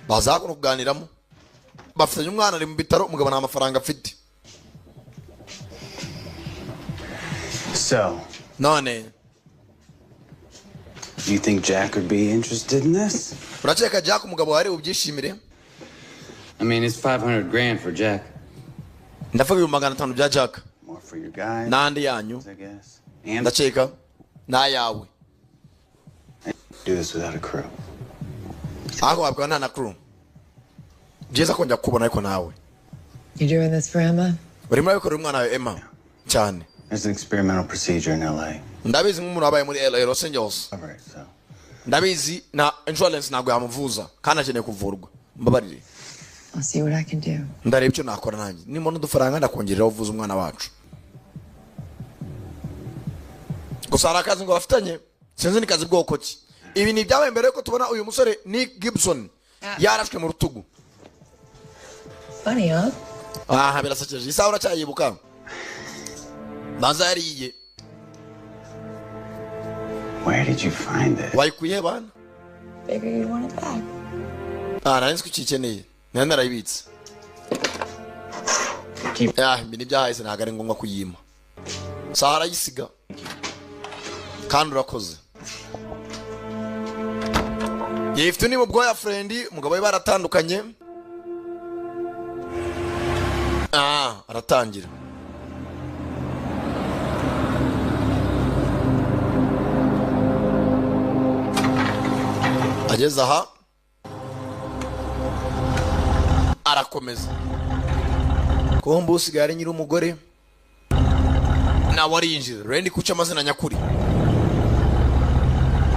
Baza hakuno kuganiramo, bafitanye umwana ari mu bitaro, umugabo nta mafaranga afite. So, none you think Jack would be interested in this? Urakeka Jack umugabo wari ubyishimire? I mean, it's 500 grand for Jack. Ndavuga 500,000 bya Jack. More for your guys, N'andi yanyu. I guess. And Ndakeka n'ayawe. do this without a crew. Ariko wabwira nta na crew, byiza kongera kukubona ariko nawe. You doing this for Emma? Urimo urabikorera umwana wawe Emma cyane. There's an experimental procedure in LA. Ndabizi nk'umuntu wabaye muri LA, Los Angeles. Cover it, so. Ndabizi na insurance ntabwo yamuvuza kandi akeneye kuvurwa, mbabarire. I'll see what I can do. Ndareba icyo nakora nanjye, nimbona udufaranga ndakongerera uvuza umwana wacu. Gusa hari akazi ngo bafitanye, sinzi ni kazi bwoko ki. Ibi ni ibyabaye mbere yuko tubona uyu musore Nick Gibson yarashwe mu rutugu. Funny, huh? Aha birasekeje, isaha uracyayibuka, banza yariye. Where did you find it? Wayikuye he bana? Figure you'd want it back. Ah, nari nzi ko ukikeneye, nari narayibitse. Ah, ibi ni ibyahise, ntabwo ari ngombwa kuyima. Saha arayisiga kandi urakoze. Yifite undi mu bwoya friend, umugabo we baratandukanye. Ah, aratangira. Ageze aha arakomeza kumba usigaye ari nyir'umugore, nawe arinjira. Randy kuca amazina nyakuri,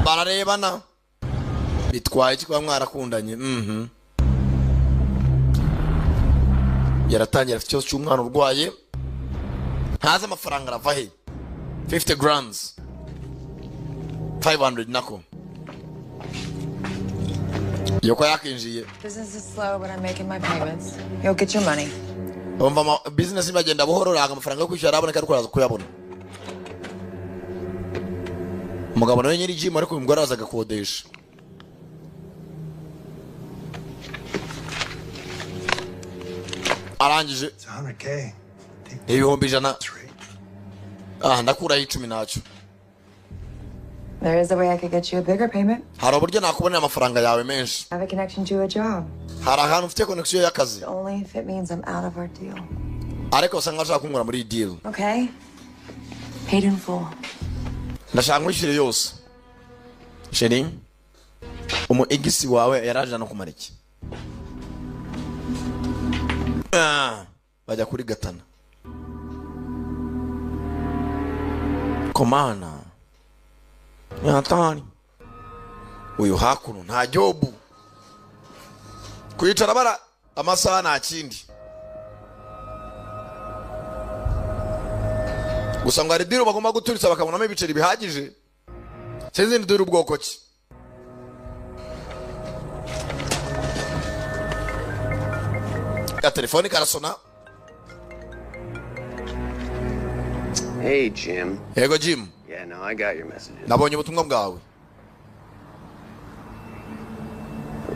bararebana, bitwaye iki kuba mwarakundanye? Yaratangira, afite ikibazo cy'umwana urwaye, ntazi amafaranga arava he. 50 grams, 500 nako yoko yakinjiye. Business is slow, but I'm making my payments. You'll get your money. Umva, business iragenda buhoro, ntabwo amafaranga yo kwishyura araboneka, ariko araza kuyabona. Umugabo nawe nyiri gym, ariko uyu mugore araza agakodesha. Arangije. It's 100K. 100,000. Three. Ah, ndakuraho 10 ntacyo. There is a way I could get you a bigger payment. Hari uburyo nakubonera amafaranga yawe menshi. I have a connection to a job. Hari ahantu ufite connection y'akazi. Only if it means I'm out of our deal. Ariko usanga bashaka kunkura muri iyi deal. Okay? Paid in full. Ndashaka nkwishyure yose, chérie. Umu ex wawe yaraje no kumara iki? Ah, bajya kuri gatana komana nyatani. Uyu hakuno nta job, kwicara bara amasaha, nta kindi. Gusa ngo hari deal bagomba guturitsa bakabonamo ibiceri bihagije, sinzi ni deal ubwoko ki. Ka telefone karasona. Hey, Jim. Yego Jim. Yeah, no, I got your messages. Nabonye ubutumwa bwawe.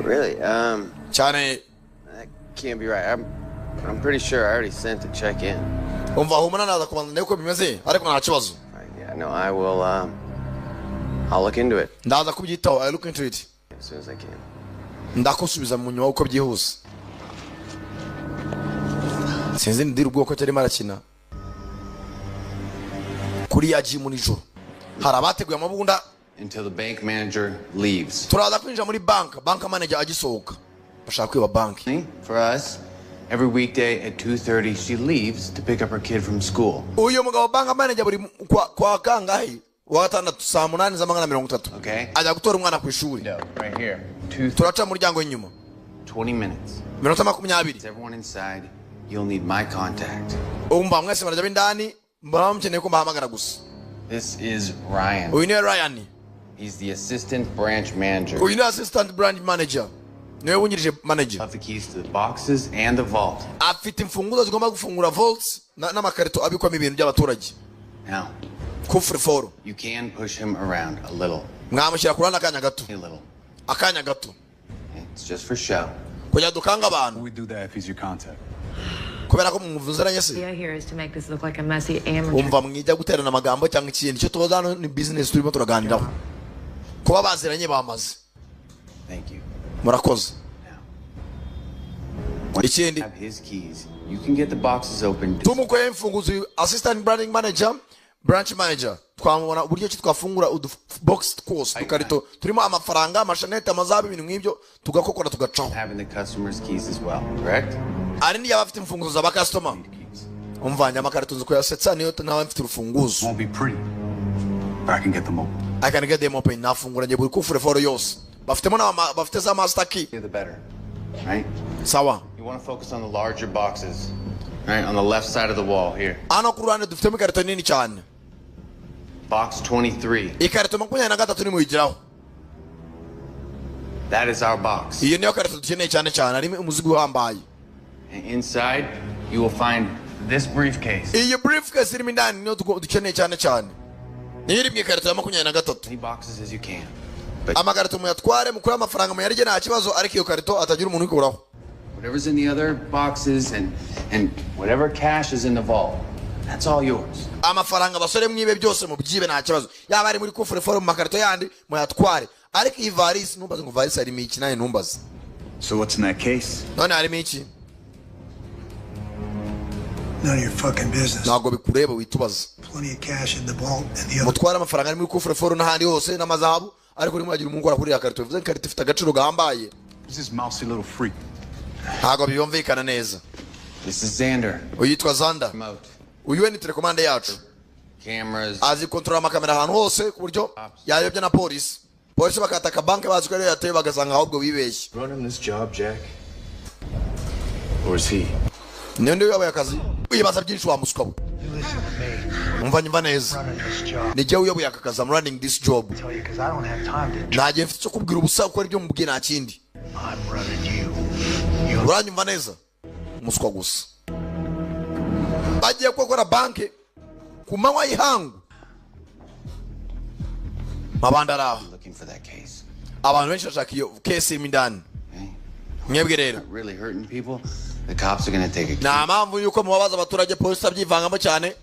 Really? Cyane. That can't be right. I'm pretty sure I already sent a check in. Umva, humura, naza kubanza ndebe uko bimeze, ariko nta kibazo. All right, yeah, no, I will. I'll look into it Ndaza kubyitaho, I look into it as soon as I can. Ndakusubiza mu nyuma uko byihuse. Sinzi ni deal ubwoko arimo arakina kuri ya gym. Nijoro hari abateguye amabunda. Until the bank manager leaves. Turaza kwinjira muri bank, bank manager agisohoka. Bashaka kwiba banki. For us, every weekday at 2:30, she leaves to pick up her kid from school. Uyu mugabo bank manager buri kwa kangahe wa gatandatu saa 8 z'amanywa na 30 Okay. ajya gutora umwana ku ishuri. No, right here. 2 Turaca mu muryango w'inyuma. 20 minutes. Minota 20. It's everyone inside. You'll need my contact. Umva, mwese barajya b'indani, muraba mukeneye ko mbahamagara gusa. This is Ryan. Uyu niwe Ryan. He's the assistant branch manager. Uyu ni assistant branch manager, niwe wungirije manager. Have the keys to the boxes and the vault. Afite imfunguzo zigomba gufungura vaults n'amakarito abikwamo ibintu by'abaturage. Now, Coffre-fort. you can push him around a little. Mwamushyira ku ruhande akanya gato. A little. Akanya gato. Okay? It's just for show. Kugira dukanga abantu. We do that if he's your contact. Kubera ko muvuzeranye se? The idea here is to make this look like a messy amateur. Umva, mwijya guterana amagambo cyangwa ikindi. Icyo tubaza hano ni business turimo turaganiraho. Kuba baziranye bamaze. Thank you. Murakoze. Once Ikindi, you have his keys, you can get the boxes open. Tumukoye imfunguzo assistant branding manager, branch manager, twamubona uburyo ki twafungura udu box twose, udukarito turimo amafaranga, amashanete, amazabu, ibintu nk'ibyo, tugakokora tugacaho. Having the customers' keys as well, correct? Ari niyo aba afite imfunguzo za bakasitoma. Umvanye amakarito nzi kuyasetsa, niyo nawe mfite urufunguzo. Won't be pretty, but I can get them open. I can get them open. Nafungura njye buri coffre-fort yose bafitemo bafite za master key. The better, right? Sawa. You want to focus on the larger boxes, right? On the left side of the wall here. Hano ku ruhande dufitemo ikarito nini cyane. Box 23. Ikarito 23 nimuyigiraho. That is our box. Iyo niyo karito dukeneye cyane cyane, harimo umuzigo uhambaye. And inside, you will find this briefcase. Iyi briefcase irimo indani niyo dukeneye cyane cyane, niyo iri mu ikarito ya 23. Many boxes as you can. Amakarito muyatware, mukure amafaranga muyarye, nta kibazo, ariko iyo karito atagira umuntu uyikuraho. Whatever's in the other boxes and whatever cash is in the vault, that's all yours. Amafaranga abasore mwibe byose, mubyibe, nta kibazo, yaba ari muri coffre-fort, mu makarito yandi, muyatware, ariko iyi varisi ntumbaze ngo varisi harimo iki, nawe ntumbaze. So what's in that case? None harimo iki? None of your fucking business. Ntabwo bikureba, witubaza. Plenty of cash in the vault and the other. Mutware amafaranga ari muri coffre-fort n'ahandi hose n'amazahabu, ariko ntimwagira umuntu ukora kuri iriya karito. Bivuze ngo ikarito ifite agaciro gahambaye. Who's this mousy little freak? Ntabwo byumvikana neza. This is Xander. Uyu yitwa Zanda. Remote. Uyu we ni telekomande yacu. Cameras. Azi kontorora amakamera ahantu hose, ku buryo yayobya na polisi, polisi bakataka banki bazi ko ariyo yateye, bagasanga ahubwo bibeshye. Running this job, Jack? Or is he? Niyo ndiyo uyoboye akazi? Wibaza byinshi wa muswa we. You listen to me. Umva, nyumva neza. Running this job. Ni jyewe uyoboye aka kazi. I'm running this job. Tell you because I don't have time to. Nta gihe mfite cyo kubwira ubusa, gukora ibyo mubwiye, nta kindi. I'm running you. You Uranyumva neza? Umuswa gusa. Bagiye gukora banki ku manywa y'ihangu, mabandi ari aho. Looking for that case. Abantu benshi bashaka iyo case irimo indani. Mwebwe rero, Not really hurting people. The cops are gonna take a nta mpamvu y'uko mubabaza abaturage, polisi abyivangamo cyane.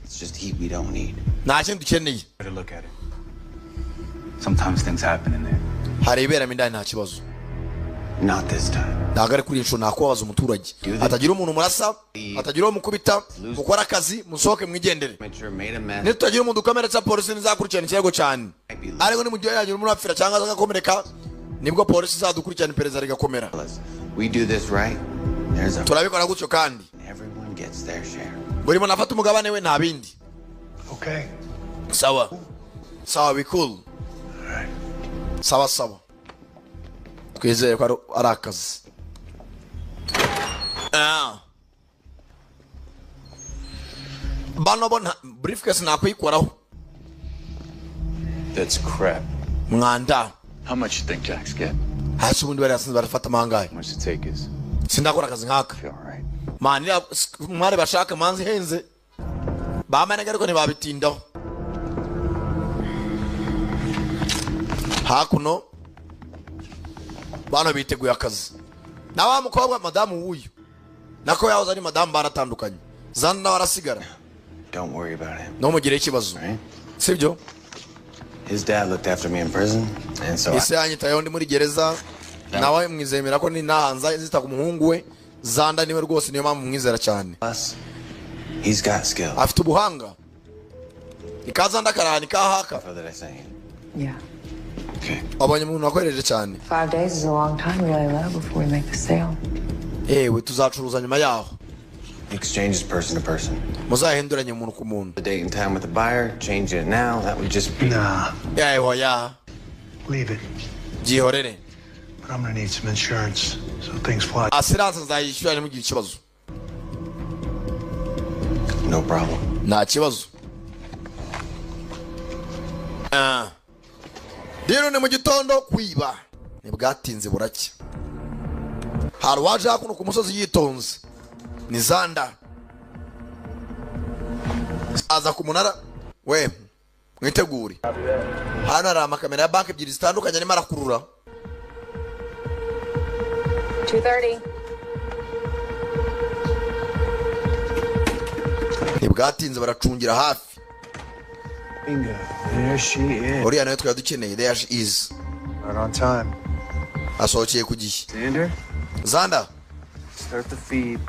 It's just heat we don't need. Nta kindi dukeneye. Better look at it. Sometimes things happen in there. Hari iberamo indani, nta kibazo. Not this time. Ntabwo ari kuri iyi nshuro, nta kubabaza umuturage, hatagira umuntu murasa, hatagira uwo mukubita. Mukore akazi, musohoke mwigendere. Amateur made a mess. Nitutagira umuntu ukomeretsa, polisi ntizakurikirana ikirego cyane, ariko nimugihe yagira umuntu apfira cyangwa agakomereka, nibwo polisi izadukurikirana, iperereza rigakomera. We do this right. There's a Turabikora gutyo kandi everyone gets their share. Buri muntu afata umugabane we, nta bindi. Okay? Sawa sawa, be cool. Sawa sawa, twizere ko ari akazi. Ah. Bano bo briefcase nakwikoraho. That's crap. Mwanda. How much you think Jacks get? Hasi ubundi bari yasinze, barafata amangahe? How much to take is Sindakora akazi nk'aka. feel alright. Mani mwari bashaka manzi ihenze bamenega, ariko ntibabitindaho. Hakuno bano biteguye akazi na wa mukobwa, madamu w'uyu, nako yahoze ari madamu, baratandukanye. Zana nawe arasigara. Don't worry about him. Ntumugireho ikibazo, sibyo? His dad looked after me in prison, and so I, Ese yanyitayeho ndi muri gereza, nawe mwizemera ko ni nahanza zita ku muhungu we Zanda, niwe rwose, niyo mpamvu mwizera cyane. Plus, he's got skills. Afite ubuhanga, ikazanda karahani kahaka. That I sent you. Yeah. Wabonye umuntu wakoresheje cyane. 5 days is a long time. We really low before we make the sale. Ewe, tuzacuruza nyuma yaho. Exchange is person to person. Muzahinduranye umuntu ku muntu. The date and time with the buyer, change it now. That would just be. Nah, Yewe ya. Leave it. Byihorere. But I'm gonna need some insurance so things fly. Assurance nzayishyura ntimugire ikibazo. No problem. Nta kibazo. Ah. Rero ni mu gitondo, kwiba ntibwatinze buracya. Hari uwaje hakuno ku musozi yitonze, ni Zanda. Aza ku munara we, mwitegure. Hano hari amakamera ya banki ebyiri zitandukanye, arimo arakurura. 2:30. Ntibwatinze, baracungira hafi. Bingo. There she is. Uriya nawe twari dukeneye. There she is. Right on time. Asohokeye ku gihe. Xander, Xander, start the feed.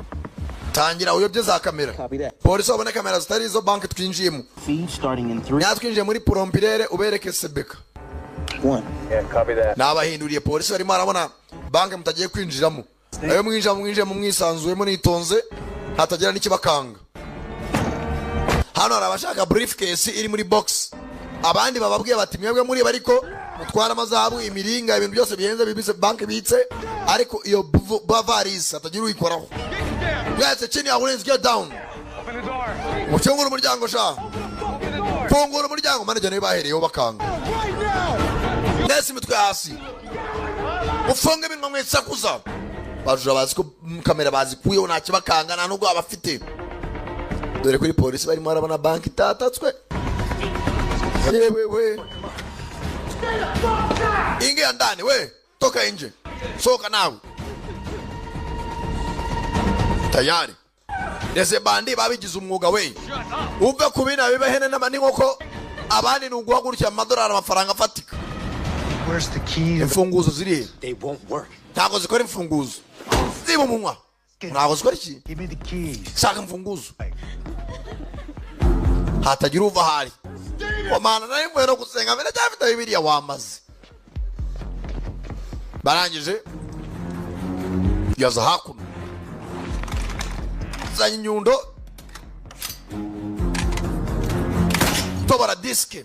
Tangira uyobye za kamera, polisi babone kamera zitari izo banki twinjiyemo. Feed starting in three, Nyatwinjiye muri porompirere, ubereke sebeka. One. Yeah, copy that. Nabahinduriye, polisi barimo barabona banki mutagiye kwinjiramo. Ayo mwinjira, mwinjiyemo mwisanzuye, munitonze, hatagira n'ikibakanga. Hano hari abashaka briefcase iri muri box, abandi bababwiye bati: "Mwebwe muri ariko mutwara amazahabu, imiringa, ibintu byose bihenze bibitse banki ibitse, ariko iyo bavarisi hatagira uyikoraho. Mwese chini ya ulinzi, get down, mufungure umuryango sha, fungura umuryango." Manager niwe bahereyeho bakanga. "Mwese imitwe hasi, mufunge iminwa, mwisakuza." Bajura bazi ko kamera bazikuyeho, nta kibakanga, nta nubwo abafite. Dore kuri polisi barimo barabona banki itatatswe. Yewe we, ingia ndani we, toka nje, soka nawe. Tayari ndetse bandi babigize umwuga we, uve ku bina biba ihene n'inkoko, abandi ni uguhagurukira amadolari, amafaranga afatika. Where's the key? Imfunguzo ziri he? They won't work. Ntabwo zikora imfunguzo, ziba umunwa, ntabwo zikora iki? Give me the keys. Shaka imfunguzo, hatagira uva ahari. Komana nari mvuye no gusenga mbere, cyafite Bibiliya wamaze. Barangije yaza hakuno, zanye inyundo, tobora disike,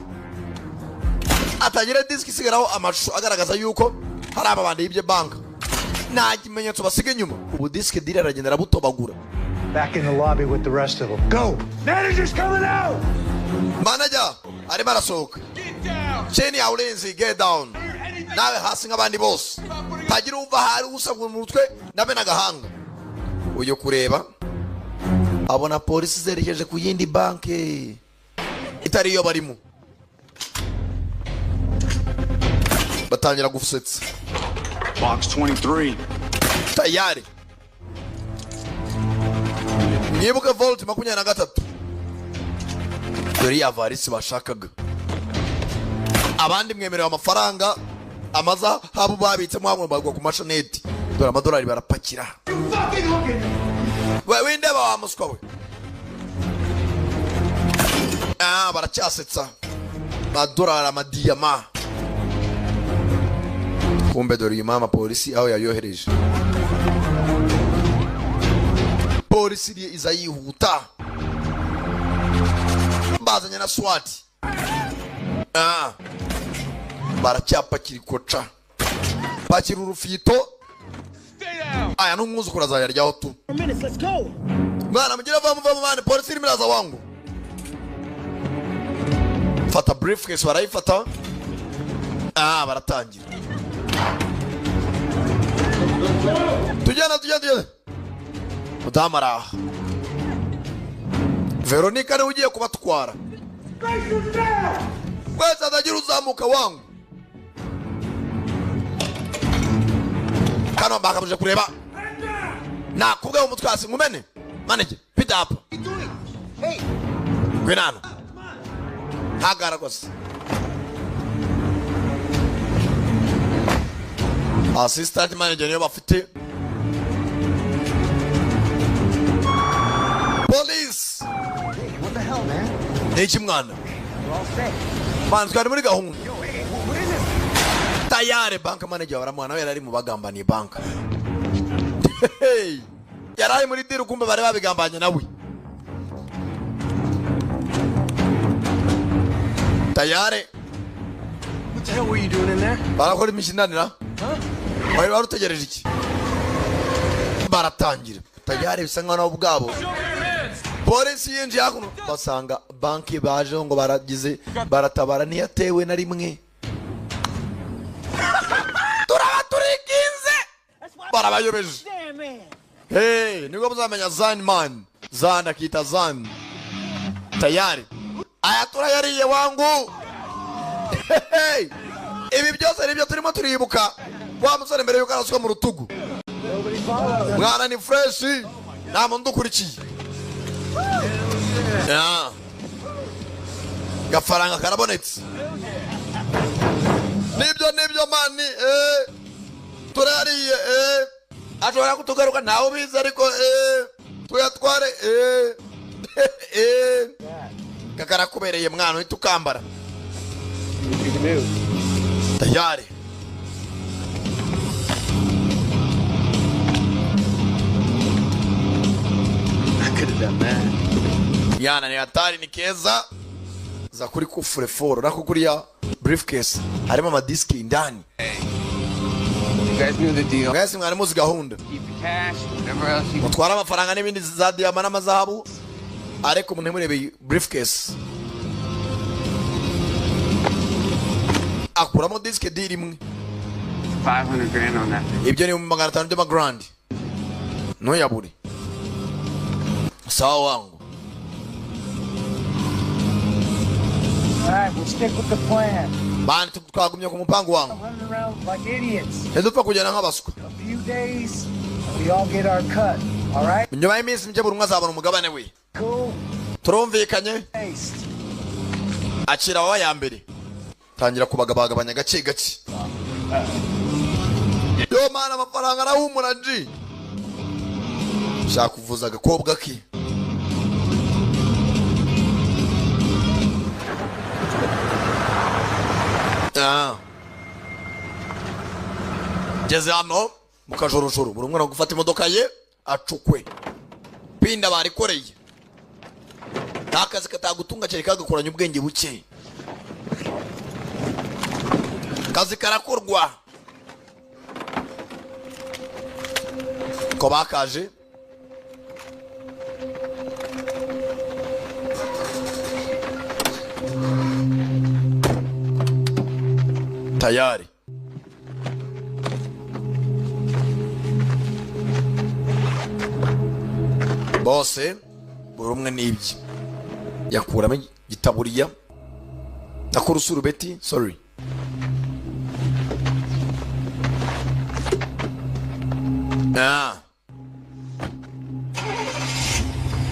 atagira disike isigaraho amashusho agaragaza yuko hari amabandi y'ibyo banka, nta kimenyetso basiga inyuma. Ubu disike diri aragenda arabutobagura. Back in the lobby with the rest of them. Go! Manager's coming out! Manager arimo arasohoka. Chini ya ulinzi, get down, nawe hasi nk'abandi bose, tagira uva ahari usabwa mu mutwe ndamena agahanga. Uyu kureba abona polisi zerekeje ku yindi banki itari iyo barimo, batangira gusetsa. Box 23. Tayari mwibuke vault 23, dore ya varisi bashakaga. Abandi mwemerewe amafaranga, amazahabu babitsemo hamwe bagwa ku mashaneti, dore amadolari barapakira. We windeba wa muswa we. Ah, baracyasetsa, amadolari, amadiyama. Kumbe dore uyu mama, polisi aho yayohereje, polisi iri iza yihuta, bazanye na SWAT. Ah, baracyapakira ikoca, pakira urufito. Aya n'umwuzukuru azayaryaho tu. Minutes, let's go. Mwana mugira va muva mwana, polisi irimo iraza wangu. Fata briefcase, barayifata. Ah, baratangira, tujyana, tujyana, tujyana. Mudamu araha, Veronica niwe ugiye kubatwara. Wese atagira uzamuka wangu. Kano bakamuje kureba nakubwe mu mutwe hasi nkumene. Manager, pita hapa, ngwino hano, hagara rwose. Assistant manager niyo bafite. Police. What the hell, man? Ni iki mwana? We're all set. Mwana, twari muri gahunda. Yo, hey, what is this? Tayari bank manager baramuha, nawe yari ari mu bagambaniye banka. Hey! Yari ari muri deal, kumbe bari babigambanye nawe. Tayari. What the hell were you doing in there? Barakora imishinanira, wari utegereje iki? Baratangira tayari, bisa nkaho nabo ubwabo. Polisi yinjiye hakuno, basanga banki bajeho ngo baragize baratabara ntiyatewe na rimwe. Turaba turikinze, barabayobeje. Hey, nibwo muzamenya Zan man, Zan akita Zan. Tayari aya turayariye wangu. Hey, ibi byose nibyo turimo turibuka wa musore mbere yuko araswa mu rutugu. Mwana ni fresh, nta muntu ukurikiye. Ya. Gafaranga karabonetse. Nibyo nibyo mani, turariye, ashobora kutugaruka ntawe ubizi ariko tuyatware, kakarakubereye mwana uhita ukambara. Tayari. I could have done that. Yana ni hatari ni keza. Za kuri kufure foro nako kuriya briefcase harimo amadiski indani. You guys knew the deal. Mwese mwari muzi gahunda. Keep the cash, whatever else you Mutwara amafaranga n'ibindi za diyama n'amazahabu, ariko umuntu ntimurebe briefcase. Akuramo disike diri imwe. 500 grand on that thing. Ibyo ni 500 by'amagrand. Ntuyabure. Sawa wangu. All right, we'll stick with the plan. Bani twagumye ku mupango wangu. Running around like idiots. Ntidupfa kugenda nk'abaswa. A few days, and we all get our cut. All right? Nyuma y'iminsi mike buri umwe azabona umugabane we. Cool. Turumvikanye. Taste. Akira wa ya mbere. Tangira kubagabagabanya gake gake. Yo mana amafaranga arahumura nji. Shaka kuvuza agakobwa ke. Geze hano mu kajorojoro buri umwe gufata imodoka ye acukwe. Pinda barikoreye. Nta kazi katagutunga cyari kagakoranye ubwenge buke. Kazi karakorwa. Ko bakaje tayari. Bose buri umwe n'ibye yakuramo igitaburiya nakora usurubeti, sorry.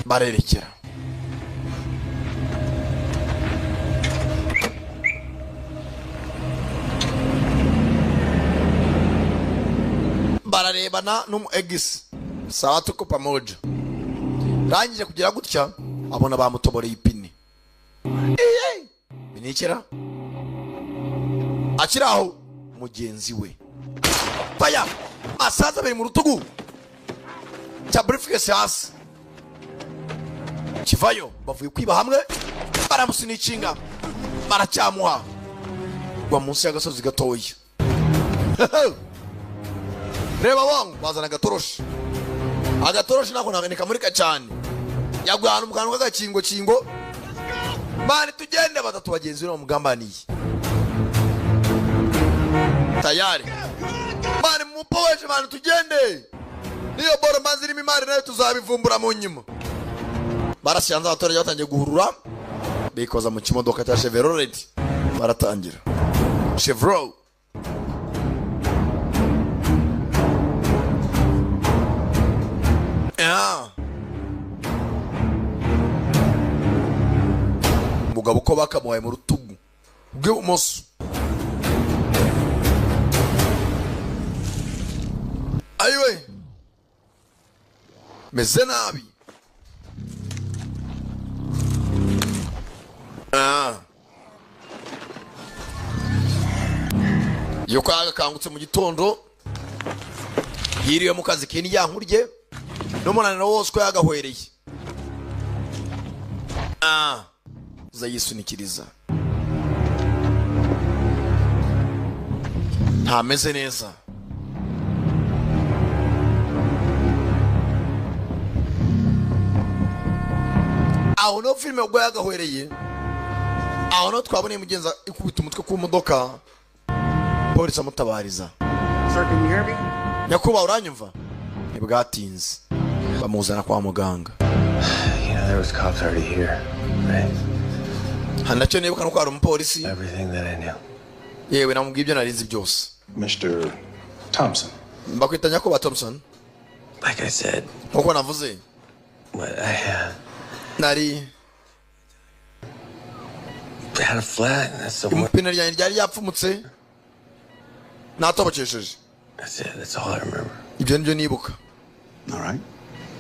Barerekera. Bararebana n'umu egisi sawa tuko pamoja. Rangije kugira gutya abona bamutoboreye ipine. Binikira akiraho mugenzi we faya asaza biri mu rutugu cya briefcase hasi kivayo, bavuye kwiba hamwe baramusinikinga baracyamuha gwa munsi y'agasozi gatoya. Reba wangu bazana agatoroshi. Agatoroshi nako ntaboneka cyane. Yaguye ahantu mu kantu k'agakingo kingo. Bani tugende batatu bagenzi be bamugambaniye. Tayari. Bani mupoweje bani tugende. Niyo boro manzi irimo imari nayo tuzabivumbura mu nyuma. Barasyanze abaturage batangiye guhurura bikoza mu kimodoka cya Chevrolet baratangira. Chevrolet. Mugabo uko bakamuhaye mu rutugu rw'ibumoso. Ayiwe meze nabi. Yuko agakangutse mu gitondo yiriwe mu kazi kini yankurye n'umunaniro wose ko yagahwereye. Zayisunikiriza ntameze neza. Aho no filime ubwo yagahwereye, aho no twaboneye mugenza ikubita umutwe ku modoka, polisi amutabariza. Sir, can you hear me? Nyakubahwa uranyumva? Ntibwatinze bamuzana kwa muganga. You know, there was cops already here, right? Nacyo nibuka nuko hari umupolisi. Everything that I knew. Yewe namubwiye ibyo narinzi byose. Mr. Thompson. Bakwita nyakubahwa Thompson. Like I said, Nkuko navuze, what I nari had a flat, and that's the one. Ipine ryanjye ryari ryapfumutse, natobokesheje. That's it. That's all I remember. Ibyo nibyo nibuka. All right.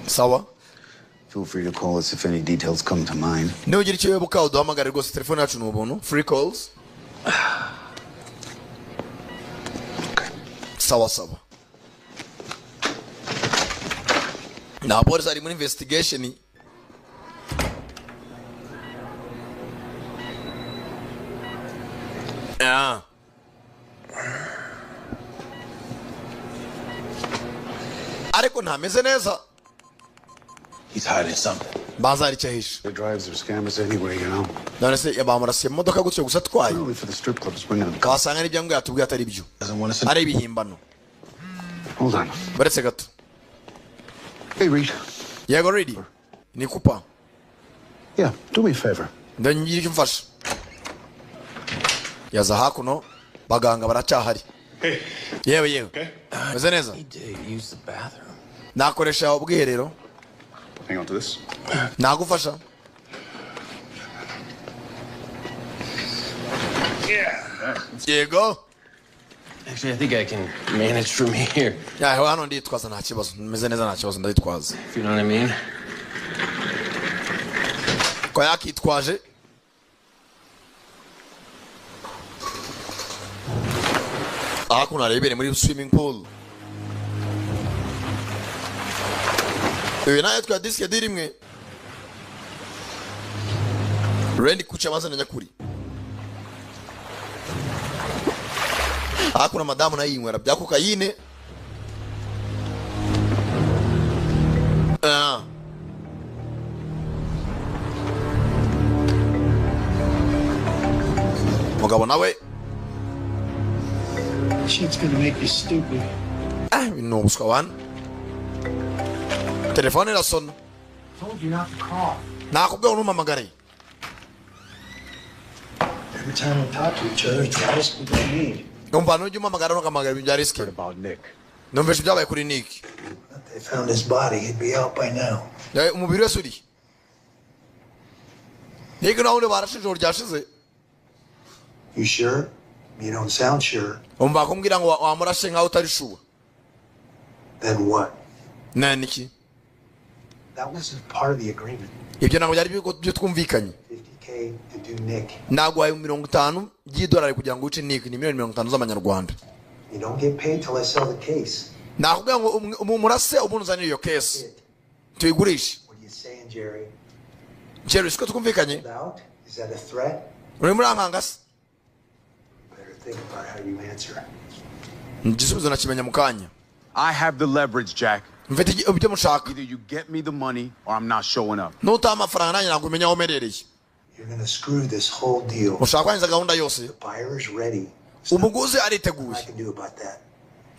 Sawa. Feel free to call us if any details come to mind. Niba ugira icyo wibuka uduhamagare rwose, telefone yacu ni ubuntu, free calls. Sawa sawa. Na polisi ari muri investigation. Ah. Ariko ntameze neza. He's hiding something. Banza hari icyo ahishe. They drives are scammers anyway. None se bamurasiye mu modoka gutyo gusa atwaye? Only for the strip clubs bringing them. Wasanga n'ibyo mbwa yatubwiye atari byo, Doesn't want us to. ari ibihimbano. Hold on. Baretse gato. Hey, Reed. Yego, Reed, ni kupa. Yeah, do me a favor. Ndagira icyo mfasha. Yaza hakuno, baganga baracyahari. Yewe yewe, meze neza. Need to use the bathroom. Nakoresha ubwiherero. Hang on to this. Nagufasha. Yego. Actually, I think I can manage from here. Yaho hano nditwaza, nta kibazo, meze neza, nta kibazo, nditwaza. If you know what I mean. Ko yakitwaje. Hakuno arebere muri swimming pool. Uyu nawe twa disike di rimwe Randy kuca amazina nyakuri. Hakuno madamu nayo yinywera bya kokayine. Ah. Mugabo nawe. Shit's gonna make you stupid. Ah, ni ubuswa wana. Telefone irasona. Told you not to call. Nakubwiye ngo ntumpamagare. Every time we talk to each other, it's a risk we don't need. Umva, nujya umpamagara ntukamagara ibintu bya risk. About Nick. Numvise ibyabaye kuri Nick. If they found his body, he'd be out by now. Umubiri wese uri Nick nawe undi barashe ijoro ryashize. You sure? You don't sound sure. Umva, kumbwira ngo wamurashe nkaho utari sure. Then what? Na niki? That wasn't part of the agreement. Ibyo ntabwo byari byo twumvikanye. 50K to do Nick. Naguhaye 50 by'idolari kugira ngo wice Nick, ni miliyoni 50 z'amanyarwanda. You don't get paid till I sell the case. Nakubwira ngo murase ubundi uzanire iyo case tuyigurishe. What are you saying, Jerry? Jerry, siko twumvikanye? Out? Is that a threat? Uri muri ankanga se? Better think about how you answer. Igisubizo nakimenya mu kanya. I have the leverage, Jack. Mfite ibyo mushaka. Either you get me the money or I'm not showing up. Nutaha amafaranga nanjye ntabwo umenya aho umerereye. You're gonna screw this whole deal. Mushaka kwangiza gahunda yose. Buyer is ready. Umuguzi ariteguye. I can do about that.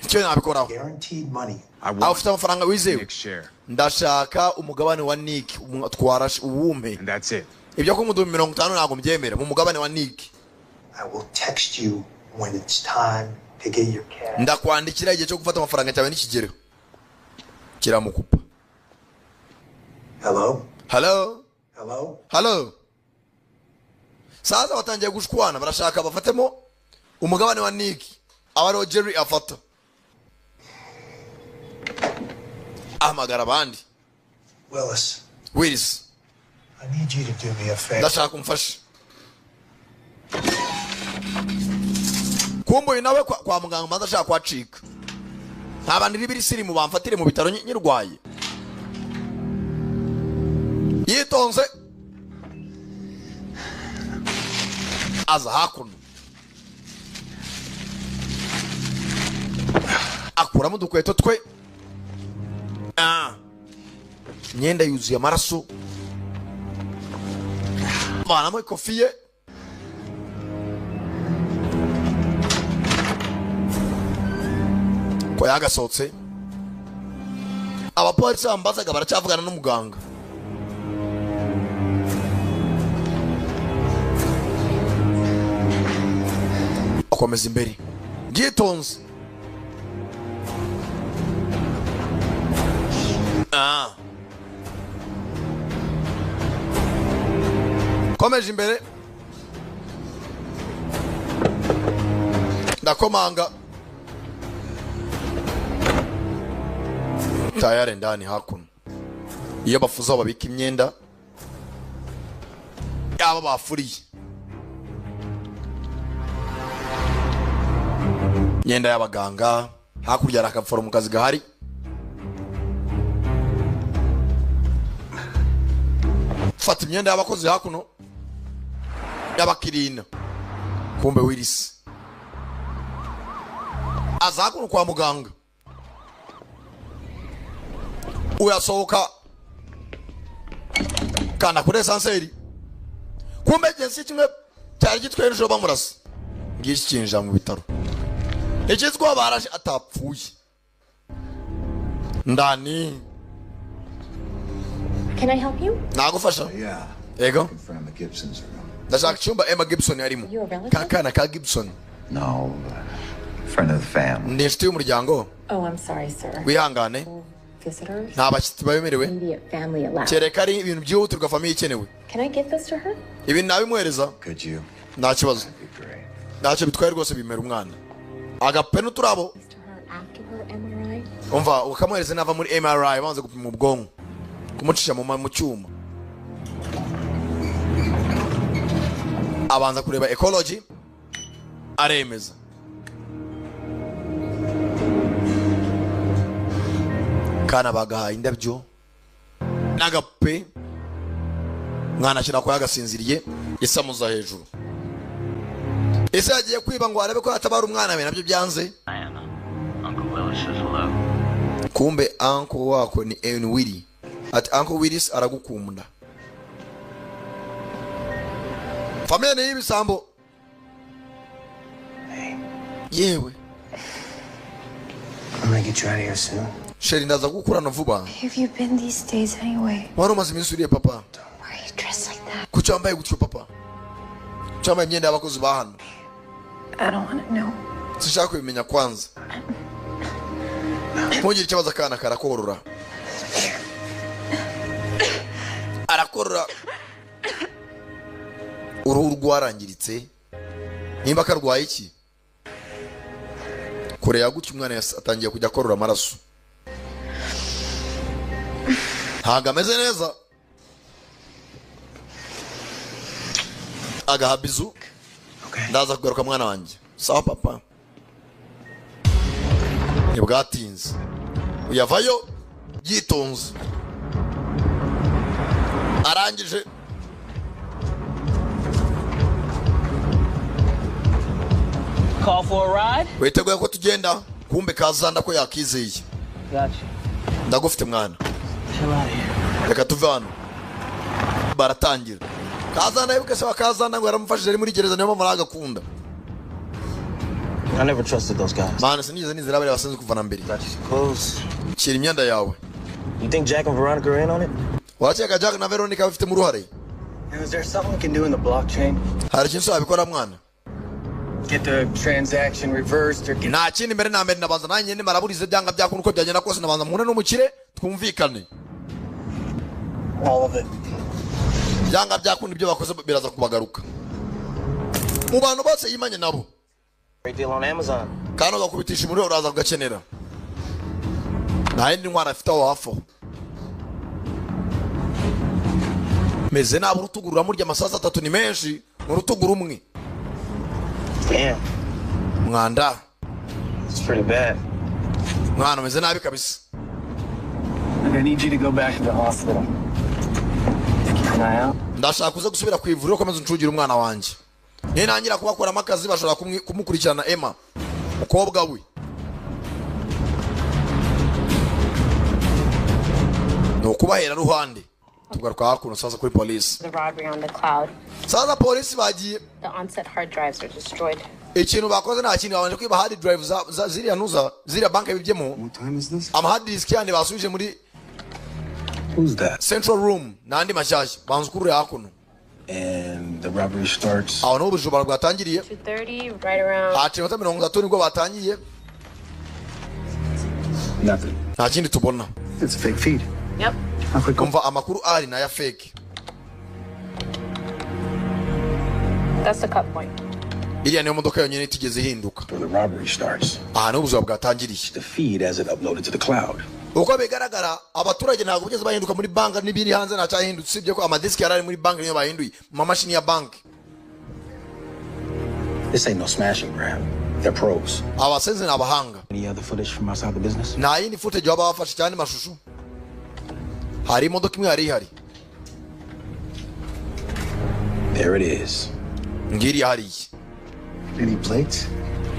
Icyo nabikoraho. Guaranteed money. I Aho want ufite amafaranga wizewe. Nick's share. Ndashaka umugabane wa Nick, twarashe uwumpe. And that's it. Ibyo kumuduha 50 ntabwo mbyemera, mu mugabane wa Nick. I will text you when it's time to get your cash. Ndakwandikira igihe cyo gufata amafaranga cyawe nikigero. Kiramukupa. Hello? Hello? Hello? Hello? Sasa batangiye gushwana, barashaka bafatemo umugabane wa Nick, aba ariwo Jerry afata. Ahamagara abandi. Willis, Willis, I need you to do me a favor. Ndashaka umfashe. Kumbuye nawe kwa muganga maze ashaka kuhacika. Nta bantu iri sirimu bamfatire mu bitaro nyirwaye. Yitonze aza hakuno, akuramo udukweto twe. Ah. Imyenda yuzuye amaraso, vanamo ikofi ye. Ko yagasohotse, abapolisi bambazaga baracyavugana n'umuganga. Akomeza imbere byitonze. Komeje imbere, ndakomanga tayari ndani. Hakuno iyo bafuze aho babika imyenda yaba bafuriye, imyenda y'abaganga. Hakurya hari akaforomokazi gahari. Fata imyenda y'abakozi hakuno y'abakirina. Kumbe Willis aza hakuno kwa muganga, uyasohoka kanda kuri ascenseur. Kumbe gensi kimwe cyari gitwaye nijoro bamurasa, ngiki kinjira mu bitaro. Ikizwa barashe atapfuye ndani. Can I help you? Nagufasha? Yeah. Ego. For Emma Gibson's room. Ndashaka icyumba Emma Gibson yarimo. You a relative? Ka kana ka Gibson. No, friend of the family. Ni inshuti y'umuryango. Oh, I'm sorry, sir. Wihangane. Visitors? Nta bashyitsi bemerewe. Immediate family allowed. Kereka ari ibintu byihutirwa, famille ikenewe. Can I give this to her? Ibi nabimuhereza? Could you? Nta kibazo. That'd be great. Ntacyo bitwaye rwose, bimera umwana agape n'uturabo. This to her after her MRI? Umva, ukamuhereza nava muri MRI, banze gupima ubwonko, kumucisha mu cyuma, abanza kureba ecology, aremeza. Kana bagahaye indabyo n'agapupe, mwana ashyira ko yagasinziriye, isamuza hejuru. Ese yagiye kwiba ngo arebe ko yatabara umwana we, nabyo byanze. Diana. Uncle Willis says hello. Kumbe uncle wako ni Ewan Willy. Ati Uncle Willis aragukunda. Familia ni y'ibisambo yewe. I'm gonna get you out of here soon. Chérie, ndaza gukurana vuba. Where have you been these days anyway? Wari umaze iminsi uriye, papa? Why are you dressed like that? Kuki wambaye gutyo, papa? Kuki wambaye imyenda y'abakozi ba hano? I don't want to know. Sinshaka kubimenya kwanza. Ntugire ikibazo. Akana karakorora, arakorora, uruhu rwarangiritse. Nimba karwaye iki kure ya gutya, umwana atangiye kujya akorora amaraso, ntabwo ameze neza. Agahabizu. Ndaza kugaruka, mwana wanjye. Sawa papa. Ntibwatinze, uyavayo yitonze, arangije. Call for a ride? Witeguye ko tugenda? Kumbe kazanda ko yakizeye. Got you. Ndagufite, mwana. Chill out here. Reka tuve hano. Baratangira. Kazanda yibuke se wa kazanda ngo yaramufashije ari muri gereza, niyo mpamvu aragakunda. I never trusted those guys. Mana, sinigeze nizera bariya basenze kuva na mbere. Got you some clothes. Shyira imyenda yawe. You think Jack and Veronica are in on it? Warakeka Jack na Veronica babifitemo uruhare? Is there something we can do in the blockchain? Hari ikintu wabikora, mwana? Get the transaction reversed or get Nta kindi. Mbere na mbere nabanza nanjye nimaraburize, byanga byakunda, uko byagenda kose nabanza mpure n'umukire twumvikane. All of it. Byanga byakunda, ibyo bakoze biraza kubagaruka mu bantu bose yimanye nabo. Great deal on Amazon. Kandi ugakubitisha umuriro, uraza kugakenera. Nta yindi ntwara afite aho hafi aho. Meze nabi, urutugu ruramurya. Amasasu atatu ni menshi mu rutugu rumwe. Damn, Mwanda. it's pretty bad. Mwana, umeze nabi kabisa. I need you to go back to the hospital. Keep an eye out. Ndashaka uze gusubira ku ivuriro, ukomeze uncungire umwana wanjye. Nintangira kubakuramo akazi, bashobora kumukurikirana Emma, umukobwa we. Ni ukubahera ruhande. Tugaruka hakuno sasa kuri polisi. The robbery on the cloud. Sasa polisi bagiye. The onset hard drives are destroyed. Ikintu bakoze nta kindi, babanje kwiba hard drive za ziriya ntuza, ziriya banki bibyemo. What time is this? Ama hard disk yandi basubije muri Who's that? central room n'andi mashyashya. Banza ukurure hakuno. And the robbery starts. Aho niho ubujura bwatangiriye. 2:30, right around. Haciye iminota 30 nibwo batangiye. Nothing. Nta kindi tubona. It's a fake feed. Yep. Umva, amakuru ari ni aya fake. That's the cut point. Iriya niyo modoka yonyine itigeze ihinduka. Where the robbery starts. Aha niho ubuzima bwatangiriye. The feed as it uploaded to the cloud. Uko bigaragara, abaturage ntabwo bigeze bahinduka muri banki n'ibiri hanze ntacyahindutse, usibye ko amadisiki yari ari muri banki niyo bahinduye mu mamashini ya banki. This ain't no smash and grab. They're pros. Abasenzi ni abahanga. Any other footage from outside the business? Nta yindi footage baba bafashe cyane mashusho. Hari imodoka imwe yari ihari. There it is. Ngiriya hariya. Any plates?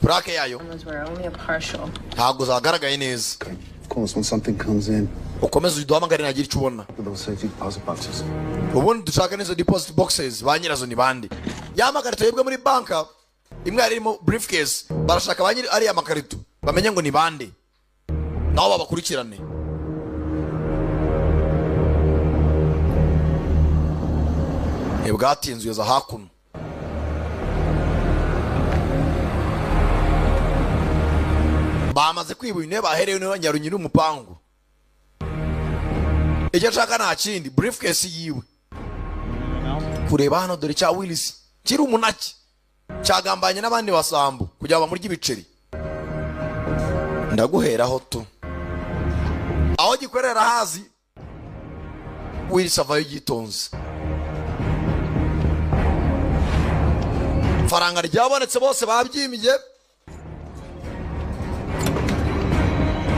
Purake yayo Those were only a partial. ntabwo zagaragaye neza. Of course, when something comes in, Ukomeze uduhamagare nagira icyo ubona. those safety deposit boxes. Ubundi dushaka n'izo deposit boxes, ba nyirazo ni bande? Ya makarito yibwe muri banka, imwe yari irimo briefcase, barashaka ba nyiri ariya makarito bamenye ngo ni bande, nabo babakurikirane. Ntibwatinze ugeza hakuno. Bamaze kwiba uyu, niwe baherewe, niwe nyaru nyiri umupangu. Icyo ashaka nta kindi, briefcase yiwe. Kureba hano, dore cya Willis kiri umunaki cyagambanye n'abandi basambo kugira ngo bamurye ibiceri. Ndaguheraho tu aho gikorera hazi. Willis avayo yitonze, faranga ryabonetse, bose babyimbye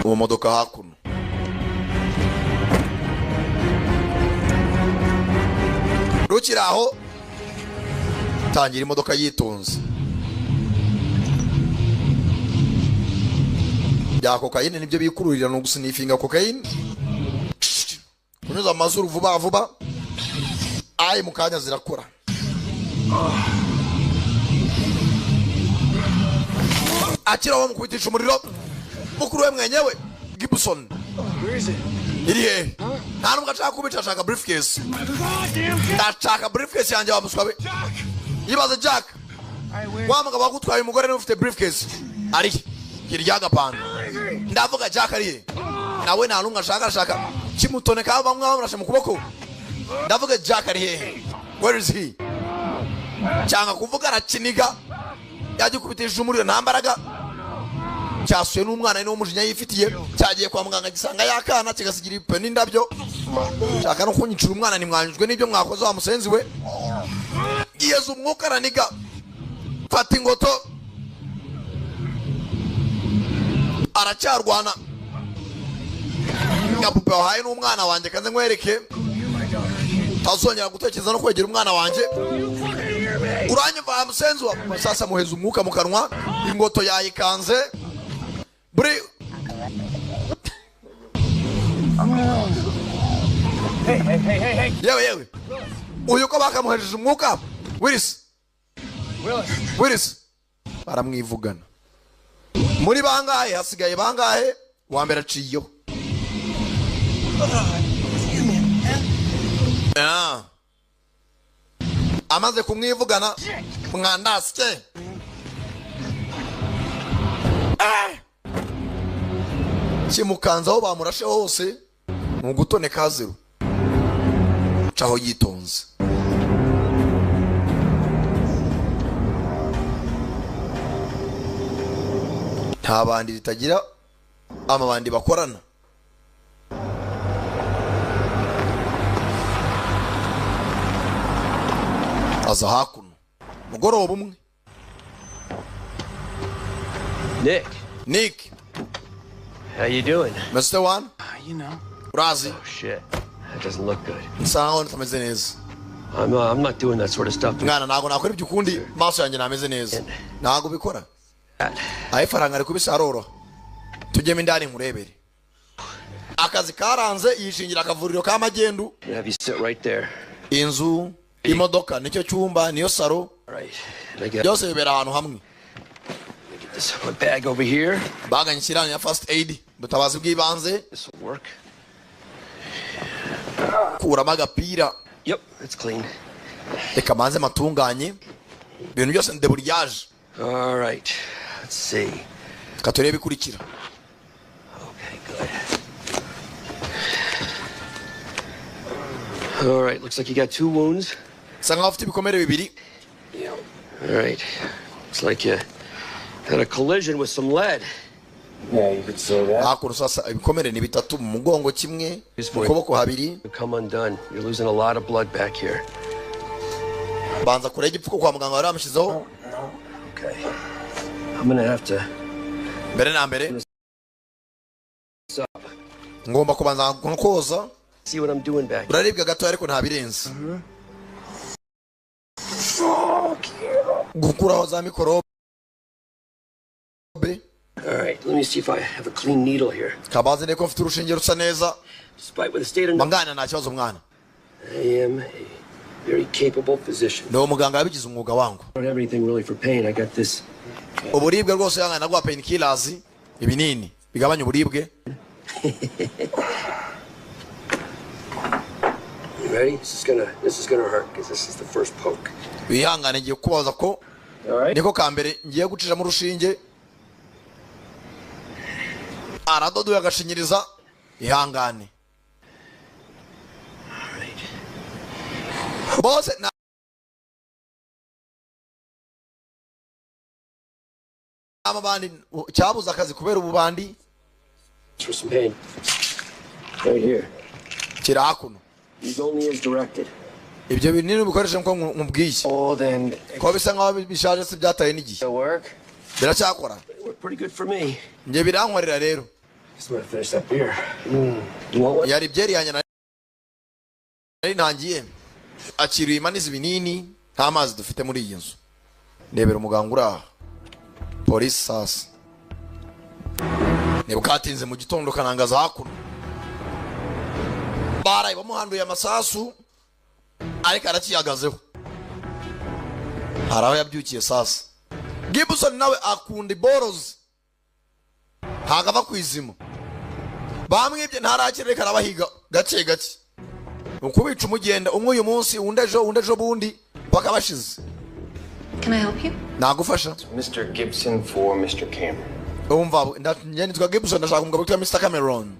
mu modoka hakuno. Rukiri aho, tangira imodoka yitonze. Bya kokayine nibyo bikururira, ni ugusinifinga kokayine, kunyuza amazuru vuba vuba. Ayi, mu kanya zirakora. Akira bamukubitisha umuriro mukuru we mwenyewe Gibson. Iri hehe? Nta nubwo ashaka kubica, ashaka briefcase. Ndashaka briefcase yanjye, wa muswa we. Yibaze Jack, wa mugabo wagutwaye umugore niwe ufite briefcase. Ari he? Hirya y'agapanda. Ndavuga Jack ari he? Nawe nta n'umwe ashaka, arashaka kimutoneka, bamwe bamurashe mu kuboko. Ndavuga Jack ari hehe? Where is he? Cyanga kuvuga, arakiniga, yagikubitisha umuriro, nta mbaraga. Cyasuye n'umwana ni umujinya yifitiye, cyagiye kwa muganga gisanga yakana, kigasigira ibipupe n'indabyo. Shaka no kunyicira umwana, nimwanyujwe n'ibyo mwakoze, wa musenzi we. Yeza umwuka, araniga, fata ingoto, aracyarwana. Gapupe wahaye n'umwana wanjye, kanze nkwereke, tazongera gutekereza no kwegera umwana wanjye. Uranyumva wa musenzi wa? Sasa muheza umwuka mu kanwa, ingoto yayikanze buri. Hey, hey, hey, hey, hey. Yewe yewe, uyu ko bakamuhejeje umwuka? Willis. Willis. Willis baramwivugana. Muri bangahe hasigaye? Bangahe? Wa mbere aciyeho. Ah. Amaze kumwivugana mwandasike. Ah! Kimukanze aho bamurashe hose ni ugutoneka zero. Caho yitonze. Nta bandi ritagira amabandi bakorana. Aza hakuno mugoroba umwe. Nick. Nick. How you doing? Mr. One? You know. Urazi. Oh shit. That doesn't look good. Nsa nkaho ntameze neza. I'm not doing that sort of stuff. Mwana, ntabwo nakora ibyo ukundi, maso yanjye ntameze neza. Ntabwo bikora. Aho ifaranga ari kubisa aroroha. Tujyemo indani nkurebere. Akazi karanze, yishingira akavuriro ka magendu. Have you sit right there. Inzu, imodoka, nicyo cyumba, niyo saro. Right. I get Byose bibera ahantu hamwe. this my bag over here. Baganye ishyirahamwe ya first aid, ubutabazi bw'ibanze. This will work. Kuramo agapira. Yep, it's clean. Reka manze matunganye ibintu byose ndeburyaje. All right. Let's see. Reka turebe ikurikira. Okay, good. All right, looks like you got 2 wounds. Bisa nkaho ufite ibikomere bibiri. Yeah. All right. Looks like you had a collision with some lead. Yeah, you could say that. Hakuno sasa ibikomere ni bitatu, mu mugongo kimwe, mu kuboko habiri. You come undone. You're losing a lot of blood back here. Banza kure igipfuko kwa muganga bari bamushyizeho. Okay. I'm gonna have to Mbere na mbere ngomba kubanza nkoza. see what I'm doing back. Uraribwa gato ariko nta birenze, gukuraho za mikorobe. All right, let me see if I have a clean needle here. Kabanze ndeko mfite urushinge rusa neza. Despite what the state of Mangana, nta kibazo mwana. I am a very capable physician. Ni umuganga wabigize umwuga wangu. I don't have anything really for pain. I got this. Uburibwe rwose yangana naguha painkillers, ibinini bigabanya uburibwe. You ready? This is gonna hurt because this is the first poke. Wihangane, ngiye kukubaza ko niko ka mbere ngiye gucishamo urushinge. Aradodoye agashinyiriza, ihangane bose na amabandi cyabuze akazi kubera ububandi. For some pain. Right here. Kiri hakuno. Use only as directed. Ibyo binini ubikoresha nkuko nkubwiye, ko bisa nkaho bishaje se, byataye n'igihe, biracyakora. It worked pretty good for me. Njye birankorera rero. Just want to finish that beer. You want one? Yari byeri yanjye nari ntangiye. Akiriye imaniza ibinini, nta mazi dufite muri iyi nzu. Ndebera umuganga uri aha, polisi sasa nibwatinze mu gitondo kanangaza hakuno baraye bamuhanduye amasasu ariko aracyihagazeho, hari aho yabyukiye. Sasa Gibson nawe akunda iborozi, ntabwo ava ku izima. Bamwibye ntarakira, reka arabahiga gake gake, ni ukubica umugenda umwe uyu munsi, undi ejo, undi ejo bundi, paka bashize. Can I help you? Nagufasha? Mr. Gibson for Mr. Cameron. Umva, njye nitwa Gibson, ndashaka umugabo witwa Mr. Cameron.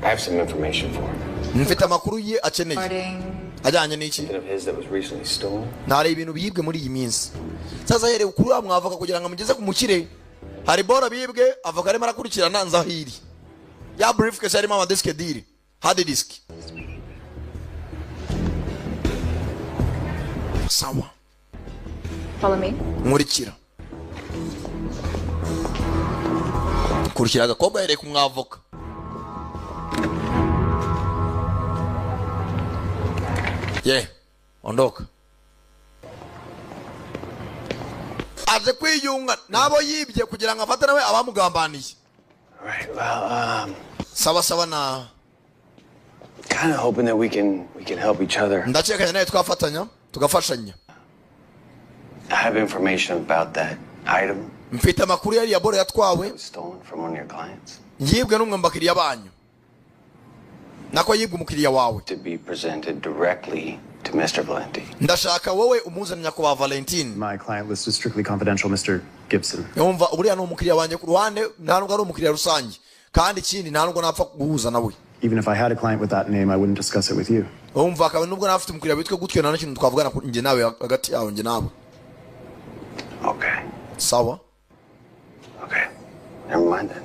I have some information for him. Mfite amakuru ye akeneye. Ajyanye n'iki? Something of his that was recently stolen. Ntari ibintu biyibwe muri iyi minsi. Sasa ahereye kuri wa mwavoka kugira ngo amugeze ku mukire. Hari boro bibwe, avoka arimo arakurikirana nzahiri ya briefcase harimo amadisike diri, hard disk. Sawa. Follow me. Nkurikira, kurikira agakobwa ahereye ku mwavoka. Ye ondoka, aje kwiyunga n'abo yibye kugira ngo afate nawe abamugambaniye. All right. Well, Sawa sawa na kind of hoping that we can help each other. Ndakeka nawe twafatanya tugafashanya. I have information about that item Mfite amakuru yari ya boro yatwawe that was stolen from one of your clients yibwe n'umwe mu bakiriya banyu, nako yibwe umukiriya wawe. to be presented directly to Mr. Valenti. Ndashaka wowe umuzane nyakubahwa Valentine. My client list is strictly confidential, Mr. Gibson. Yumva, uriya ni umukiriya wanjye ku ruhande, nta nubwo ari umukiriya rusange, kandi ikindi nta nubwo napfa guhuza nawe. Even if I had a client with that name, I wouldn't discuss it with you. Umva, akaba nubwo nawe afite umukiriya witwa gutyo, nta n'ikintu twavugana njye nawe, hagati yawe njye nawe. Okay. Sawa. Okay. Never mind then.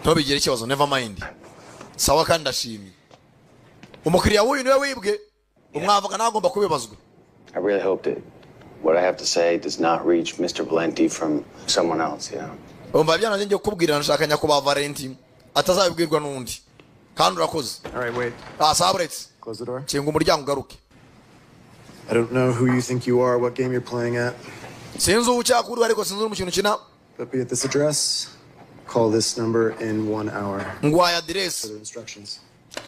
Ntubigire ikibazo, never mind. Sawa, kandi ndashimye. Umukiriya w'uyu niwe wibwe, umwavoka nawe agomba kubibazwa. I really hope that what I have to say does not reach Mr. Valenti from someone else. Umva, ibyo ngiye kukubwira ndashaka nyakubahwa Valenti atazabibwirwa n'undi, kandi urakoze. All right, wait. Ah, sawa, buretse. Close the door. Kinga umuryango ugaruke. I don't know who you think you are, what game you're playing at, Sinzi uwo ucyakuriwe ariko sinzi n'umukino ukina. but be at this address. Call this number in 1 hour. Ngwaye aderesi. Further instructions.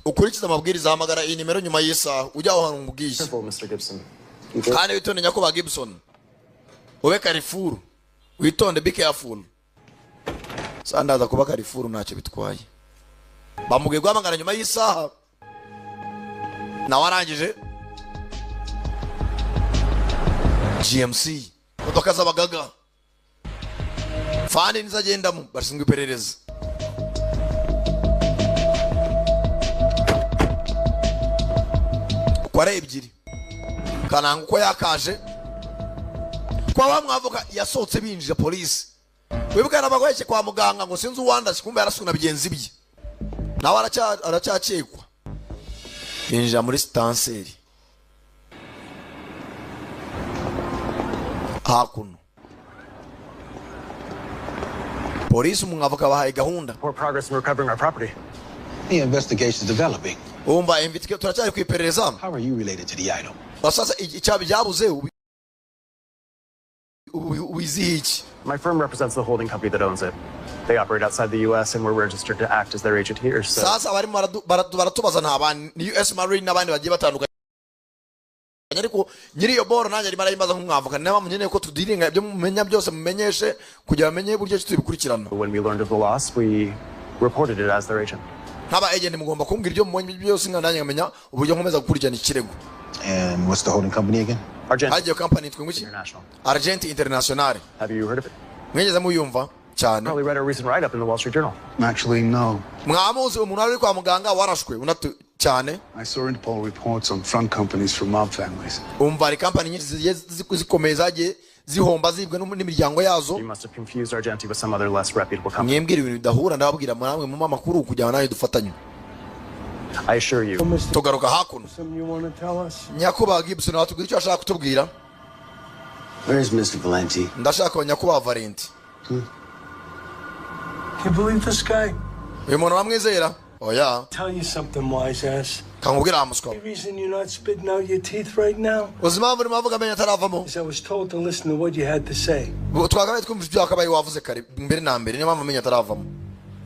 Ukurikize amabwiriza, hamagara iyi nimero nyuma y'isaha, ujya aho hantu umubwiye. Careful, Mr. Gibson. Kandi witonde nyakubahwa Gibson, ube careful, witonde, be careful. Sandaza kuba careful, ntacyo bitwaye. Bamubwiye guhamagara nyuma y'isaha, nawe arangije. GMC, imodoka z'abagaga fani nizo agendamo, bashinzwe iperereza. Uko ari ebyiri kananga uko yakaje. Kwa wa mwavoka yasohotse binjira polisi. Wibuka yarabagoyeke kwa muganga ngo sinzi uwandashe, kumbe yaraswe na bigenzi bye, nawe aracyakekwa. Yinjira muri sitanseri hakuno, polisi umwavoka bahaye gahunda. Poor progress in recovering our property. The investigation's developing. Wumva imvitike, turacyari ku iperereza. How are you related to the item? Sasa icyaha byabuze ubiziho iki? My firm represents the holding company that owns it. They operate outside the U.S. and we're registered to act as their agent here. So Sasa abarimo baratubaza nta bandi, ni US Marine n'abandi bagiye batandukanye, ariko nyiri iyo boro nanjye arimo arayimbaza nk'umwavoka. Niyo mpamvu nkeneye ko tudiringa ibyo mumenya byose, mumenyeshe kugira bamenye uburyo ki tubikurikirana. when we learned of the loss, we reported it as their agent. Nk'aba agent mugomba kumbwira ibyo mubonye byose, nka nanjye nkamenya uburyo nkomeza gukurikirana ikirego. And what's the holding company again? Argent Hagiye company yitwa ngo iki? International. Argent International. Have you heard of it? Mwigeze muyumva cyane? Probably read a recent write-up in the Wall Street Journal. Actually, no. Mwamuzi umuntu wari uri kwa muganga warashwe unatu cyane? I saw Interpol reports on front companies from mob families. Umva, hari kampani nyinshi zigiye zikomeye zagiye zihomba zibwe n'imiryango yazo. You must have confused Argenti with some other less reputable company. Mwembwira ibintu bidahura, ndababwira namwe mu amakuru kugira ngo nawe dufatanye. I assure you, Tugaruka hakuno. Something you want to tell us? Nyakubahwa Gibson, watubwira icyo ashaka kutubwira? Where's Mr. Valenti? Ndashaka nyakubahwa Valenti. Can you believe this guy? Uyu muntu bamwizera oya? Tell you something, wise ass. Kankubwira wa muswa. The reason you're not spitting out your teeth right now Uzi impamvu urimo avuga amenyo ataravamo? is I was told to listen to what you had to say. Twakabaye twumva ibyo wakabaye wavuze kare mbere na mbere, niyo mpamvu amenyo ataravamo.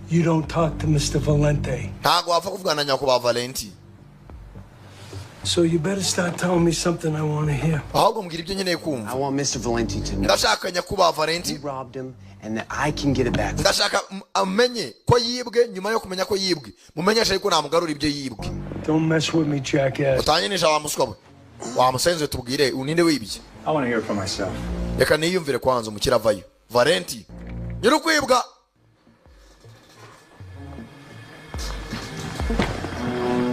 You don't talk to Mr. Valente. Ntabwo wapfa kuvugana na nyakubahwa Valenti. So you better start telling me something I want to hear. Ahubwo mbwira ibyo nkeneye kumva. I want Mr. Valenti to know Ndashaka nyakubahwa Valenti you robbed him and that I can get it back. Ndashaka amenye ko yibwe. Nyuma yo kumenya ko yibwe, mumenyeshe yuko namugarura ibyo yibwe. Don't mess with me, jackass. Utanyinisha wa muswa we, wa musenzi. Tubwire uninde wibye. I want to hear it for myself. Reka niyumvire kwanza. Umukire avayo, Valenti nyir'ukwibwa.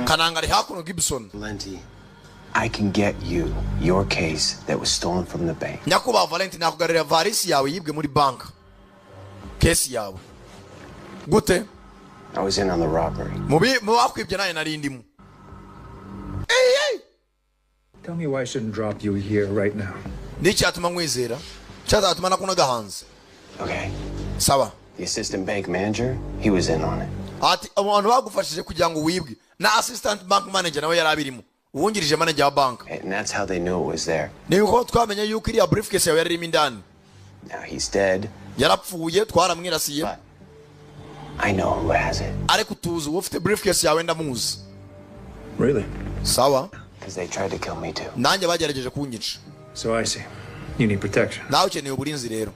Kananga ari hakuno, Gibson. Valenti, I can get you your case that was stolen from the bank. Nyakubahwa Valenti, nakugarurira varisi yawe yibwe muri banka, case yawe gute? I was in on the robbery. Mu bakwibye nawe nari ndimo. Ey, ey! Tell me why I shouldn't drop you here right now. N'icyatuma nkwizera, cyazatuma nakunaga hanze? Okay. Sawa. The assistant bank manager, he was in on it. Ati abantu bagufashije kugira ngo wibwe, na assistant bank manager nawe yari abirimo, uwungirije manager wa bank. And that's how they knew it was there. Ni uko twamenye yuko iriya briefcase yawe yari irimo indani. Now he's dead. Yarapfuye, twaramwirasiye. But I know who has it. Ariko tuzi uwo ufite briefcase yawe, ndamuzi. Really? Sawa. Because they tried to kill me too. Nanjye bagerageje kunyica. So I see. You need protection. Nawe ukeneye uburinzi rero.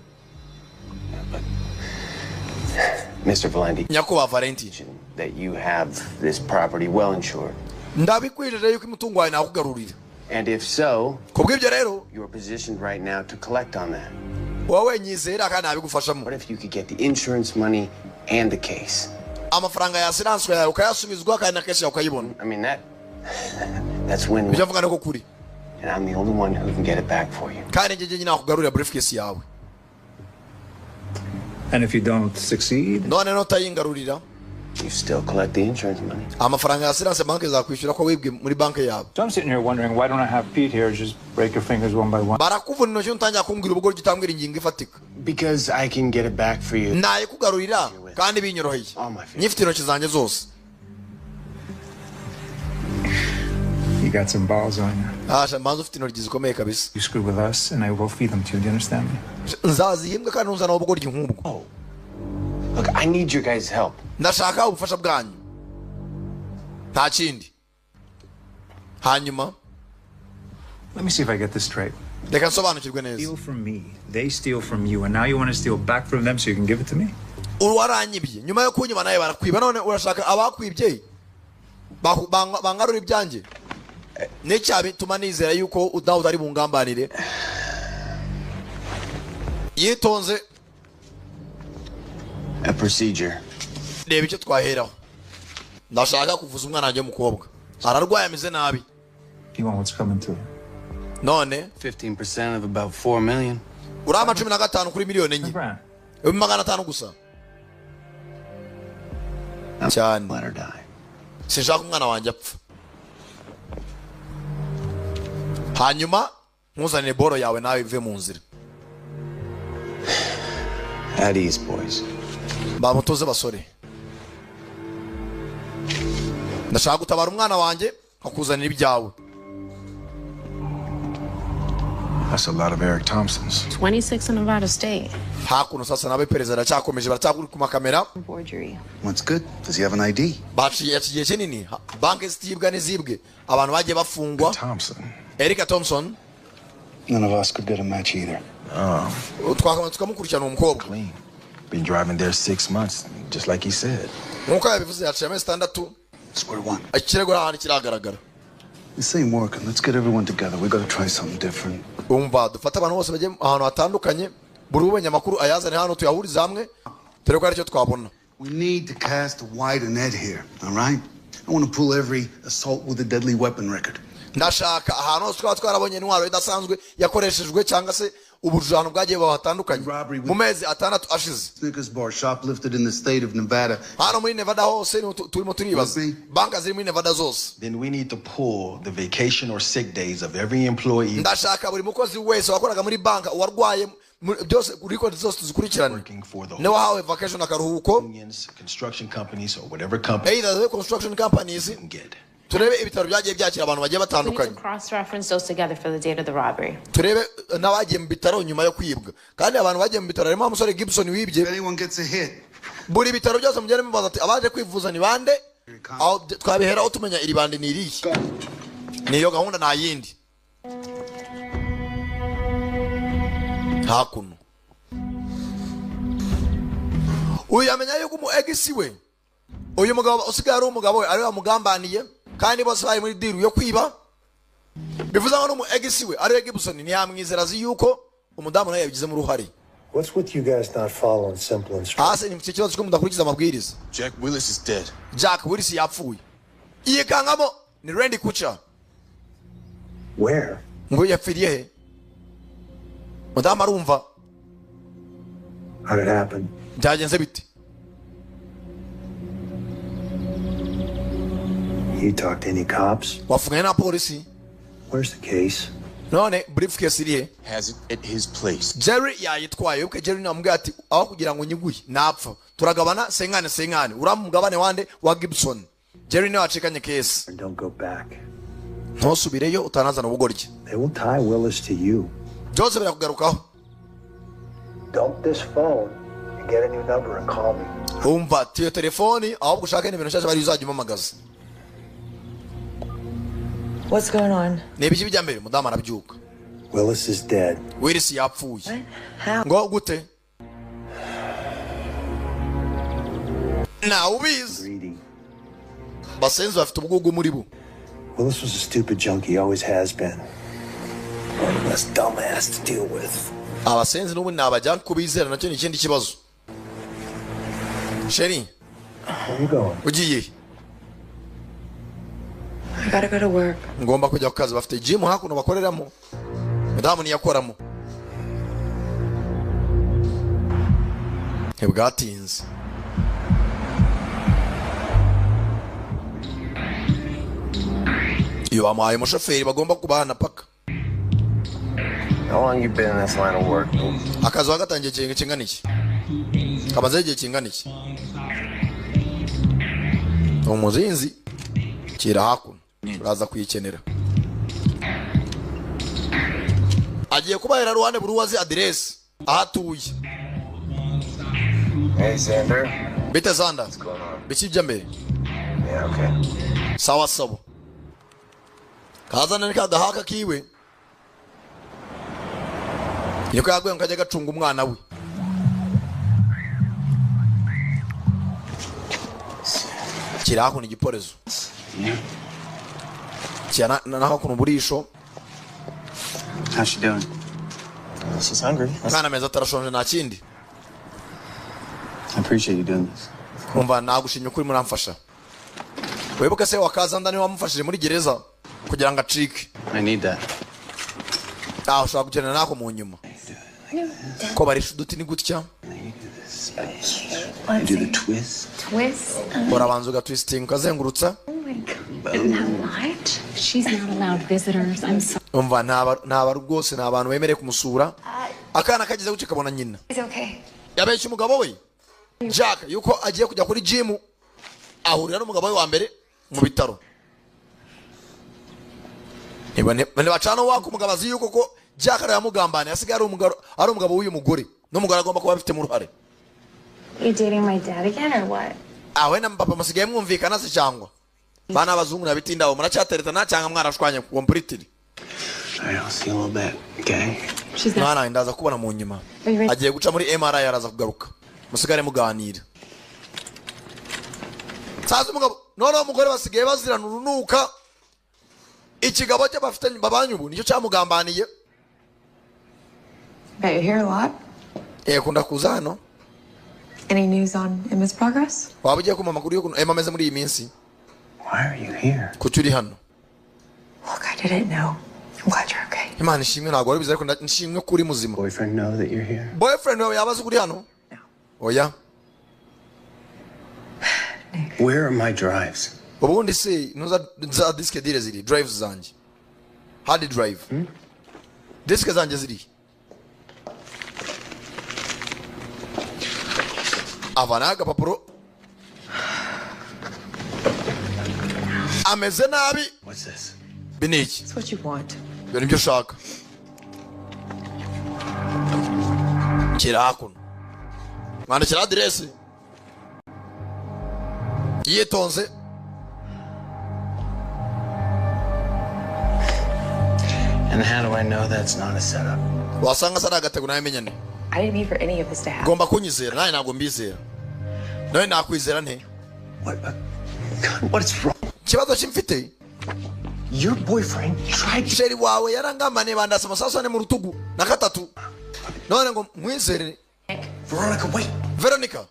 Mr. Valenti, Nyakubahwa Valenti, that you have this property well insured. Ndabikwijeje yuko imitungo yawe nakugarurira. And if so, Kubw'ibyo rero, you are positioned right now to collect on that. Wowe nyizera kandi nabigufashamo. What if you could get the insurance money and the case? Amafaranga ya assurance yawe ukayasubizwa kandi na case yawe ukayibona. I mean that's win. Ibyo mvuga niko kuri. And I'm the only one who can get it back for you. Kandi njye njye nakugarurira briefcase yawe. And if you don't succeed, None nutayingarurira, You still collect the insurance money. amafaranga ya assurance banki zakwishyura ko wibwe muri banki yawe. So I'm sitting here wondering, why don't I have Pete here just break your fingers one by one? Barakuvuna intoki, utangira kumbwira ubwo utambwira ingingo ifatika. Because I can get it back for you. Nayikugarurira kandi binyoroheye, All my fingers. Nyifite intoki zanjye zose. You got some balls on you. Asha mbanza ufite intoki zikomeye kabisa. You screw with us, and I will feed them to you. Do you understand me? Nzazihimbwa kandi ntuzana ubugoryi nk'ubwo. Look, I need your guys' help. Ndashaka ubufasha bwanyu, nta kindi. Hanyuma Let me see if I get this straight. Reka nsobanukirwe neza. Steal from me, they steal from you, and now you want to steal back from them so you can give it to me? Waranyibye, nyuma yo kunyiba nawe barakwiba, none urashaka abakwibye bangarura ibyanjye? N'icyaha bituma nizera yuko nawe utari bungambanire. Yitonze. A procedure. Reba icyo twaheraho, ndashaka kuvuza umwana wanjye w'umukobwa, ararwaye, ameze nabi. You want what's coming to you. None 15% of about 4 million. Urampa 15 kuri miliyoni 4, 500,000 gusa cyane. Let her die. Sinshaka umwana wanjye apfa. Hanyuma ntuzanire boro yawe, nawe ive mu nzira. At ease, boys. Bamutoze basore, ndashaka gutabara umwana wanjye nkakuzanira ibyawe. That's a lot of Eric Thompsons. 26 in Nevada State. Hakuno sasa nawe perezida aracyakomeje, baracyakuri ku makamera. Forgery. What's good? Does he have an ID? Baciye igihe kinini banki zitibwa n'izibwe, abantu bagiye bafungwa. Thompson. Erika Thompson. None of us could get a match either. Twakabanza tukamukurikirana uwo mukobwa. Clean. Been driving there 6 months, just like he said. Nk'uko yabivuze, yaciye amezi 6. Square one. Ikirego nta hantu kiragaragara. This ain't working. Let's get everyone together. We gotta try something different. Umva, dufate abantu bose bajye ahantu hatandukanye, buri ubonye amakuru ayazane hano, tuyahurize hamwe, dore ko aricyo twabona. We need to cast a wider net here, all right? I want to pull every assault with a deadly weapon record. Ndashaka ahantu hose twaba twarabonye intwaro idasanzwe yakoreshejwe cyangwa se ubujurano bwagiye buba hatandukanye mu mezi 6 ashize. Snickers bar shoplifted in the state of Nevada. Hano muri Nevada hose niho turimo turibaza banka ziri muri Nevada zose. Then we need to pull the vacation or sick days of every employee Ndashaka buri mukozi wese wakoraga muri banka warwaye byose, record zose tuzikurikirane, niwe wahawe vacation, akaruhuko. Unions, construction companies, or whatever company. Either the construction companies, turebe ibitaro byagiye byakira abantu bagiye We need batandukanye. to cross-reference those together for the date of the robbery. Turebe n'abagiye mu bitaro nyuma yo kwibwa, kandi abantu bagiye mu bitaro harimo wa musore Gibson wibye. Buri bitaro byose mugende mubaza ati abaje kwivuza ni bande, aho twabiheraho tumenya iri bande ni irihe. Niyo gahunda, nta yindi. Hakuno uyu yamenya yuko umu ex we, uyu mugabo usigaye ari umugabo we, ariwe wamugambaniye, kandi bose bari muri deal yo kwiba. Bivuze ngo n'umu ex we ariwe Gibson ntiyamwizera, azi yuko umudamu nawe yabigizemo uruhare. What's with you guys not following simple instructions? Hasi ni mfite ikibazo cy'uko mudakurikiza amabwiriza. Jack Willis is dead. Jack Willis yapfuye. Yikangamo ni Randy Kucha. Where? Ngo yapfiriye he? Mudamu arumva. How'd it happen? Byagenze bite? You talked to any cops? Wafunganye na polisi? Where's the case? None briefcase iri he? Has it at his place. Jerry yayitwaye. Wibuke Jerry namubwiye ati aho kugira ngo nyiguye napfa, turagabana senkane senkane, uriya mugabane wande wa Gibson. Jerry niwe wacikanye case. And don't go back. Ntusubireyo, utanazana ubugoryi. They will tie Willis to you. Byose birakugarukaho. Dump this phone and get a new number and call me. Umva, tiyo telefoni, ahubwo ushake n'ibintu nshyashya bari uzajya umamagaza. What's going on? Ni ibiki bijya mbere? Mudamu arabyuka. Willis is dead. Willis yapfuye. How? Ngo gute? Ntawe ubizi, basenzi bafite ubwugu muri bo. Willis was a stupid junkie, always has been. One less dumbass to deal with. Abasenzi n'ubu ni abajya kubizera, nacyo ni ikindi kibazo, chérie. Where you going? Ugiye he? I gotta go to work. Ngomba kujya ku kazi. Bafite gym hakuno bakoreramo, mudamu niyakoramo. Ntibwatinze iyo bamuhaye umushoferi bagomba kubana paka. How long you been in this line of work? Akazi wagatangiye igihe kingana iki? Kamazeho igihe kingana iki? Umuzinzi kira hakuno, uraza kuyikenera. Agiye kubahera ruhande buri uwazi aderesi aho atuye. Hey, Xander. Bite Zanda? What's going on? Biki bijya mbere? Yeah, okay. Sawa sawa, kazana ni kagahaka kiwe, niko yaguye ngo kajya gacunga umwana we. Kiri hakuno igiporezo kira na hakuno uburisho. How's she doing? She's hungry. Mwana meza, atarashonje, nta kindi. I appreciate you doing this. Umva, nagushimye ukuri muramfasha. Wibuke se wakazanda niwe wamufashije muri gereza kugira ngo acike. I need that. Ah, ushobora kugenda nako mu nyuma. Ko barisha uduti ni gutya. You do the twist. Twist. Urabanza ugatwistinga, ukazengurutsa. Oh my God. Isn't that a lot? She's not allowed visitors. I'm sorry. Umva, ntaba rwose, nta bantu bemerewe kumusura. Akana kageze gutya kabona nyina. It's okay. Yabeshye umugabo we Jack yuko agiye kujya kuri gym, ahurira n'umugabo we wa mbere mu bitaro. Ntibacana uwaka. Umugabo azi yuko ko Jack ariwe yamugambaniye, asigaye ari umugabo w'uyu mugore, n'umugore agomba kuba abifitemo uruhare. You dating my dad again or what? Awe na papa musigaye mwumvikana se, cyangwa bana abazungu nabitindaho, muracyateretana cyangwa mwarashwanye completely? All right, I'll see you in a little bit. Okay. She's not. Mwana, ndaza kubona mu nyuma. Are you ready? Agiye guca muri MRI, araza kugaruka, musigare muganira. Sasa umugabo noneho umugore basigaye bazirana urunuka. Ikigabo cye bafitanye babanye ubu nicyo cyamugambaniye. Bet you're here a lot. Kunda kuza hano. Any news on Emma's progress? Waba ugiye kumva amakuru y'ukuntu Emma ameze muri iyi minsi? Why are you here? Kuki uri hano? Look, I didn't know. I'm glad you're okay. Imana ishimwe, ntabwo wari ubizi, ariko nshimwe ko uri muzima. Boyfriend know that you're here? Boyfriend wawe yaba azi ko uri hano? Oya. Where are my drives? Ubundi se ntuza za disque dur ziri, drives zanjye, hard drive, disque zanjye ziri? Avanaho agapapuro, ameze nabi. What's this? Ibi ni iki? It's what you want. Ibyo nibyo ushaka. Kira hakuno, mwandikira aderesi yitonze. And how do I know that's not a setup? Wasanga asa n'agatego nawe menyane. I didn't mean for any of this to happen. Ngomba kunyizera nawe, ntabwo mbizera nawe, nakwizera nte? What is wrong? Ikibazo kimfite. Your boyfriend tried to. Chéri wawe yarangambaniye, bandasa amasasu ane mu rutugu na gatatu, none ngo nkwizere? Veronica, wait. Veronica,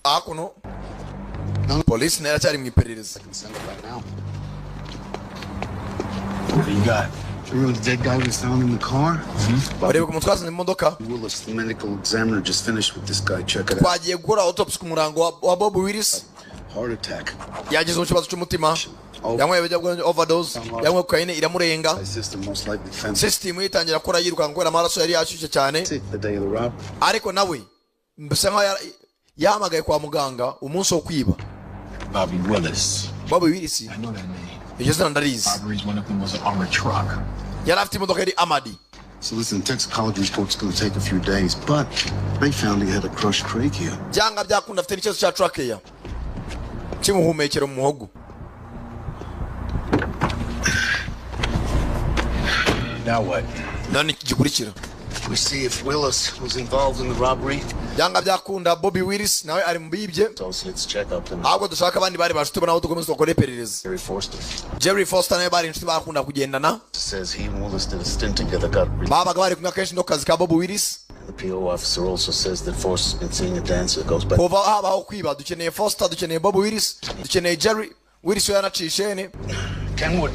hakuno polisi nayo iracyari mu iperereza. Send it right now. What do you got? Remember the dead guy we found in the car? Barebe ku mutwazi mu modoka. Willis, the medical examiner, just finished with this guy. Check it out. Twagiye gukora autopsy ku murango wa Bob Willis. Heart attack. Yagize ikibazo cy'umutima, yanyweye ibiyobyabwenge, overdose, yanyweye kokayine iramurenga. System most likely fence System itangira gukora yirukanka kubera amaraso yari yashyushye cyane. the day of the robbery. Ariko nawe mbese nkaho yahamagaye kwa muganga umunsi wo kwiba. Bobby Willis. Bob Willis. I know that name. Iryo zina ndarizi. Robberies, one of them was an armored truck. Yari afite imodoka yari amadi. So listen, toxicology report's going to take a few days, but they found he had a crushed trachea. Byanga byakunda afite n'ikibazo cya trachea, cy'ubuhumekero mu muhogo. Now what? None iki gikurikira? We see if Willis was involved in the robbery. Byanga byakunda Bobby Willis nawe ari mu bibye. Associates check up and Ahubwo dushaka abandi bari bashuti nabo, dukomeze dukore iperereza. Jerry Forster Jerry Foster nawe bari inshuti, bakunda kugendana. says he and Willis did a stint together. Got Babaga bari kumwe akenshi no ku kazi ka Bob Willis. The PO officer also says that Forster's been seeing a dancer that goes by. Kuva habaho kwiba, dukeneye Foster, dukeneye Bob Willis, dukeneye Jerry Willis we yanaciye ishene. Kenwood.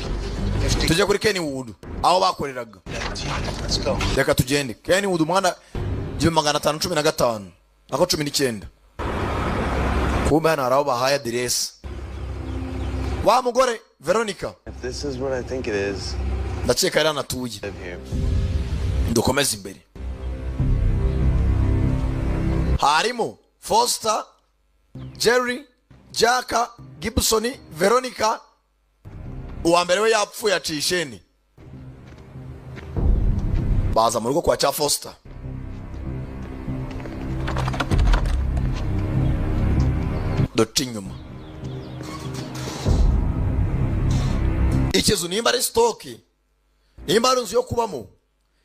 Tujye kuri Kenwood aho bakoreraga. Let's go. Reka tugende Kenwood, umuhanda 1515 nako 19. Kumbe hano hari aho bahaye aderesi wa mugore Veronica. If this is what I think it is, Ndakeka yari anatuye. live here. Dukomeze imbere, harimo Foster, Jerry, Jaka Gibson, Veronica. Uwa mbere we yapfuye, aciye isheni. Baza mu rugo kwa cya Foster. Duca inyuma ikizu, nimba ari stock, nimba ari inzu yo kubamo,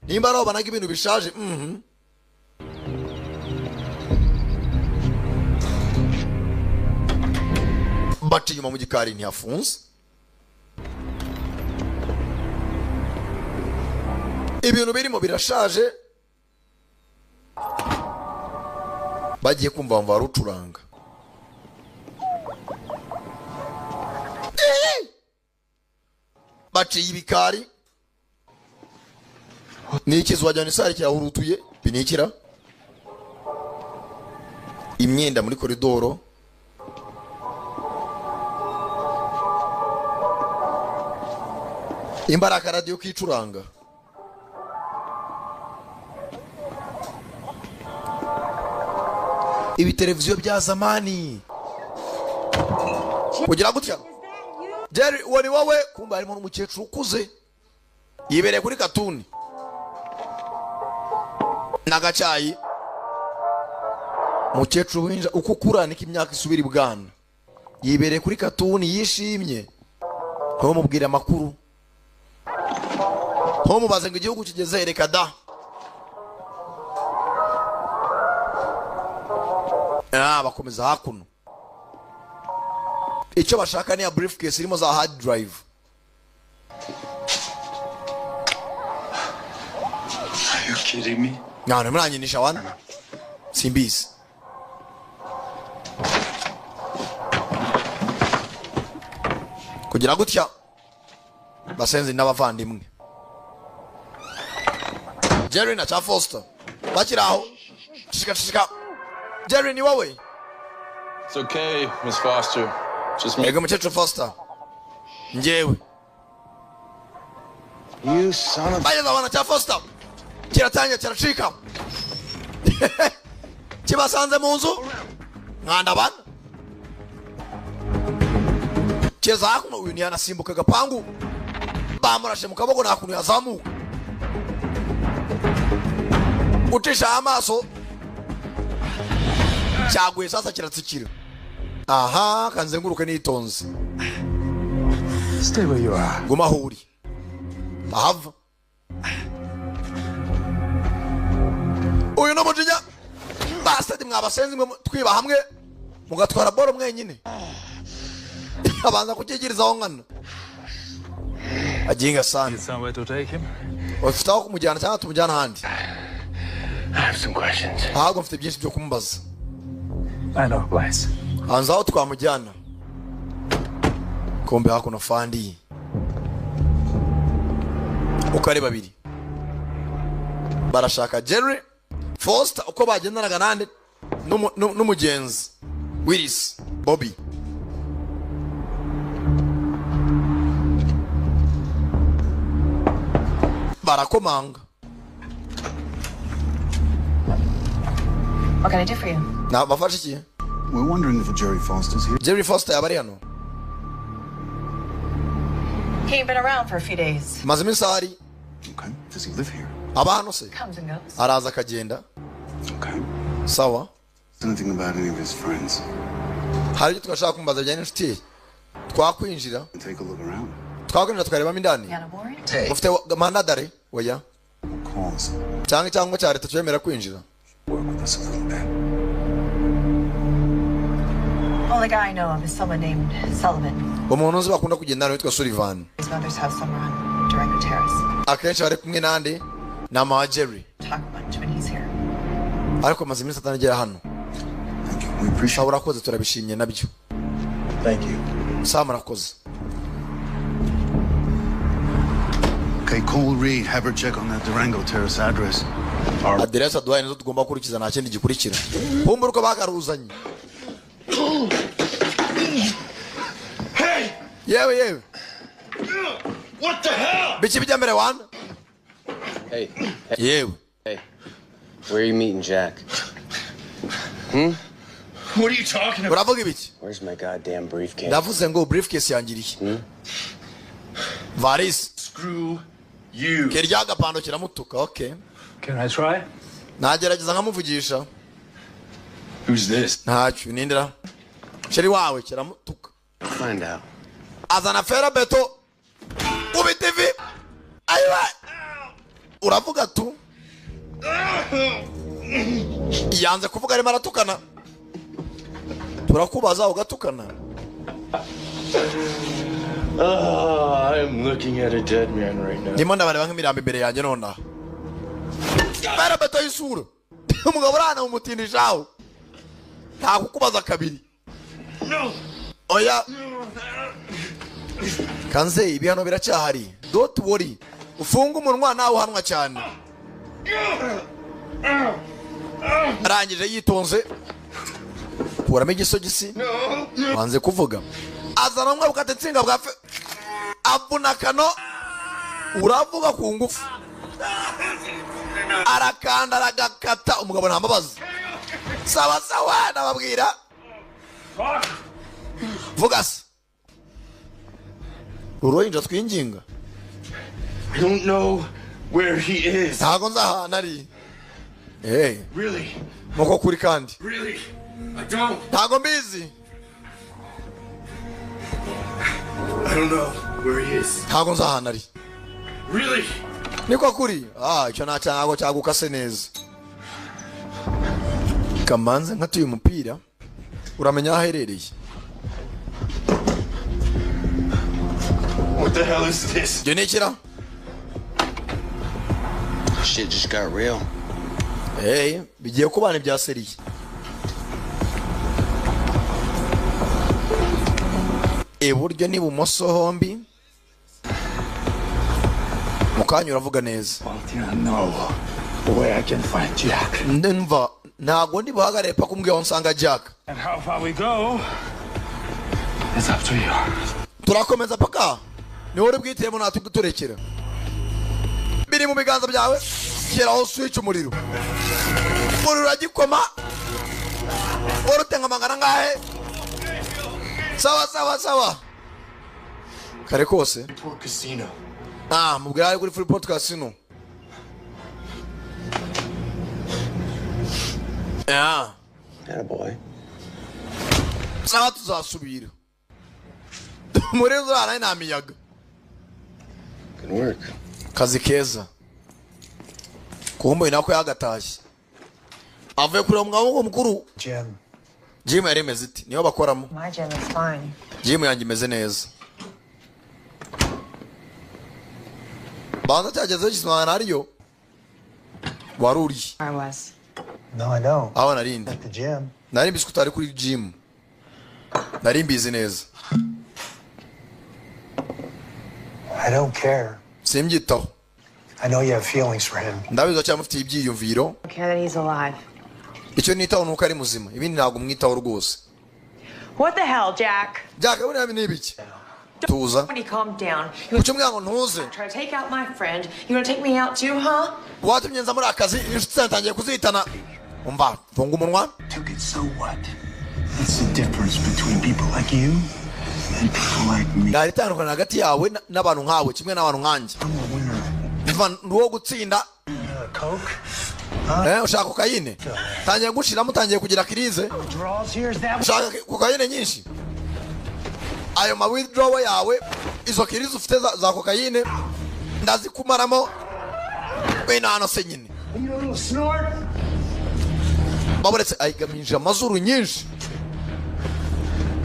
nimba ari aho banaga ibintu bishaje. Baca inyuma mu gikari, ntihafunze, ibintu birimo birashaje. Bagiye kumva bumva barucuranga. Baciye ibikari. Ni ikizu wajyana isari kirahurutuye binikira imyenda muri koridoro. Imbaraga radio kicuranga. Ibi televiziyo bya zamani. Kugira gutya. Jerry uwo ni wowe, kumba harimo n'umukecuru ukuze. Yibereye kuri katuni. Nagacyayi. Mukecuru winja uko ukura niko imyaka isubira ibwana. Yibereye kuri katuni yishimye. Nko mubwira amakuru. Nko mubaze ngo igihugu kigeze reka da. Bakomeza hakuno. Icyo bashaka ni ya briefcase irimo za hard drive. Are you kidding me? Nta muranyinisha wana. Simbizi. Kugira gutya basenze n'abavandimwe. Jerry na Cha Foster bakiraho. Shika shika. Jerry ni wowe. It's okay, Miss Foster. Just me. Ego mukecuru Foster. Njyewe. You son of Bageze abana Cha Foster. Kiratangira kiracika. Kibasanze mu nzu. Nkanda bana. Cheza hakuno uyu ntiyanasimbuka gapangu. Bamurashe mu kaboko nta kuntu yazamuka. Utisha amaso. Cyaguye sasa kiratsikira. Aha, kanzenguruke nitonze. Stay where you are. Guma aho uri. Ahava. Uyu no mujinya. Bastard mwabasenzi mwe twiba hamwe mugatwara boro mwenyine. Abanza kukigirizaho nkana. Aginga sana. Ufite aho kumujyana cyangwa tumujyana ahandi? I have some questions. Ntabwo mfite byinshi byo kumubaza. I know a place. Hanze aho twamujyana. Kombe hakuno fandi. Uko ari babiri. Barashaka Jerry Foster uko bagendanaga nande n'umugenzi Willis Bobby. Barakomanga. What can I do for you? Na bafashe iki? We're wondering if Jerry Foster's here. Jerry Foster yabari hano. He ain't been around for a few days. Maze iminsi ahari. Okay. Does he live here? Aba hano se? Comes and goes. Araza akagenda. Okay. Sawa. Anything about any of his friends? Hari ibyo twashaka kumubaza bijyanye n'inshuti ye. Twakwinjira. Take a look around. Twakwinjira tukarebamo indani. Ufite mandadare? Oya. Calls. Cyangwa icyangombwa cya leta cyemera kwinjira. Work with us a little bit. Only guy I know of is someone named Sullivan. Umuntu uzi bakunda kugendana witwa Sullivan. His mother's house somewhere on Durango Terrace. Akenshi bari kumwe nande na mama Jerry. Talk much when he's here. Ariko amaze iminsi atanagera hano. Thank you. We appreciate. Urakoze turabishimye nabyo. Thank you. Sam arakoze. Okay, call Reed. Have her check on that Durango Terrace address. Aderesi aduhaye nizo tugomba gukurikiza nta kindi gikurikira. Kumbura uko bakaruzanye. Hey! Yewe yewe. What the hell? Biki bijya mbere wana? Hey. Yewe. Hey. Where are you meeting Jack? Hmm? What are you talking about? Uravuga ibiki? Where's my goddamn briefcase? Ndavuze ngo briefcase yangiriye. Varis. Screw you. Kirya agapando kiramutuka, okay. Can I try? Nagerageza nkamuvugisha. Who's this? Ntacyo nindira. Sheri wawe kiramutuka. Find out. Azana fera beto. Ubi TV. Ayiwe. Uravuga tu. Yanze kuvuga arimo aratukana. Turakubaza ugatukana. Oh, I am looking at a dead man right now. Ndimo ndabareba nk'imirambo imbere yanjye nonaha. Fera beto y'isura. Umugabo urana umutindishaho. Nta kukubaza kabiri. No. Oya. Kanze ibihano biracyahari. Don't worry. Ufunga umunwa nawe uhanwa cyane. Arangije yitonze kuramo igisogisi, wanze kuvuga, azana umwe bukata insinga bwa fe, avuna kano, uravuga ku ngufu, arakanda aragakata. Umugabo nta mbabazi. Sawa sawa, nababwira vuga se uruhinja twinginga. I don't know where he is. Ntago nzi ahantu ari. Hey. Really? Nuko kuri kandi. Really? I don't. Ntago mbizi. I don't know where he is. Ntago nzi ahantu ari. Really? Niko kuri. Ah, icyo nta cyago cyagukase neza. Kamanze nkatuye umupira uramenya aho aherereye. What the hell is this? Ibyo ni ikira? Shit just got real. Hey, bigiye kubana ibya seriye. Iburyo n'ibumoso hombi. Mukanya uravuga neza. No. The way I can find Jack. Ndumva ntago ndi buhagarare paka umbwiye aho nsanga Jack. And how far we go is up to you. Turakomeza paka niwe uri bwitemo natwe turekera. Biri mu biganza byawe, shyiraho switch umuriro. Umuriro uragikoma. Urutenga magana ngahe? Sawa sawa sawa. Kare kose. Freeport Casino. Ah, mubwira ari kuri Freeport Casino. Yeah. Atta boy. Sawa tuzasubira. Muri zara nta miyaga. Good work. Kazi keza. Kumbe nako yagatashye. Avuye kuri umugabo mukuru. Jim. Jim yari imeze iti niyo bakoramo. My gym is fine. Jim yanjye imeze neza. Banza cyagezeho kisimana ariyo. Waruriye. I was. No, I don't. Aho narindi. At the gym. Nari mbizi ko utari kuri gym. Nari mbizi neza. I don't care. Simbyitaho. I know you have feelings for him. Ndabizi cyangwa mufitiye ibyiyumviro. I don't care that he's alive. Icyo nitaho nuko ari muzima. Ibindi ntabwo mwitaho rwose. What the hell, Jack? Jack, buriya ni ibiki? Tuza. When you calm down, you Kuki umbwira ngo ntuze? try to take out my friend. You wanna take me out too, huh? Watumye nza muri akazi inshuti zanjye zitangiye kuzitana. Umva, funga umunwa. Took it, so what? That's the difference between people like you and people like me. Ngari itandukana hagati yawe n'abantu nkawe kimwe n'abantu nkanjye. I'm a winner. Umva, ndi uwo gutsinda. Coke? Ushaka kokayine? Tangiye gushiramo, utangiye kugira kirize. Draws here, is that Ushaka kokayine nyinshi? Ayo ma withdrawal yawe, izo kirize ufite za kokayine ndazikumaramo. Wena hano se nyine. You little snort? Baburetse ayigaminje amazuru nyinshi.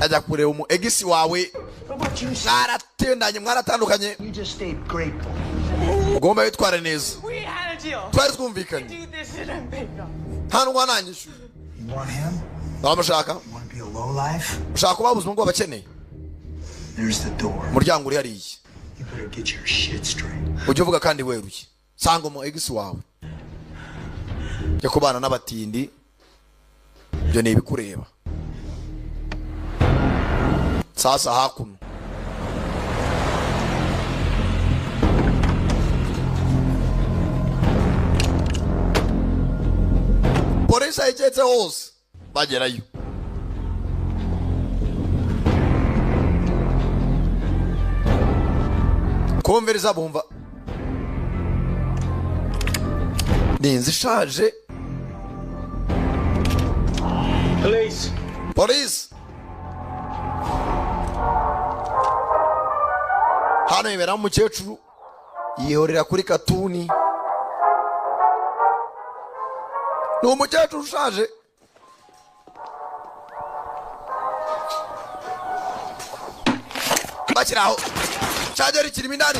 Ajya kureba umu egisi wawe. How about you? Mwaratendanye, mwaratandukanye. You just stay grateful. Ugomba witware neza. We had a deal. Twari twumvikanye. Do this and I'm paid off. Nta n'ubwo wananyishyuye. You want him? Wamushaka? You want to be a low life? Ushaka kuba ubuzima bw'abakene? There's the door. Umuryango uri hariya. You better get your shit straight. Ujye uvuga kandi weruye. Sanga umu egisi wawe. Jya kubana n'abatindi. Ibyo ni ibikureba. Sasa hakuno. Polisi ayiketse hose bagerayo. Kumviriza bumva. Ni inzu ishaje. Police. Polisi. Hano iberamo umukecuru yihorera kuri katuni. Ni umukecuru ushaje. Bakiri aho. Cyagera kirimo indani.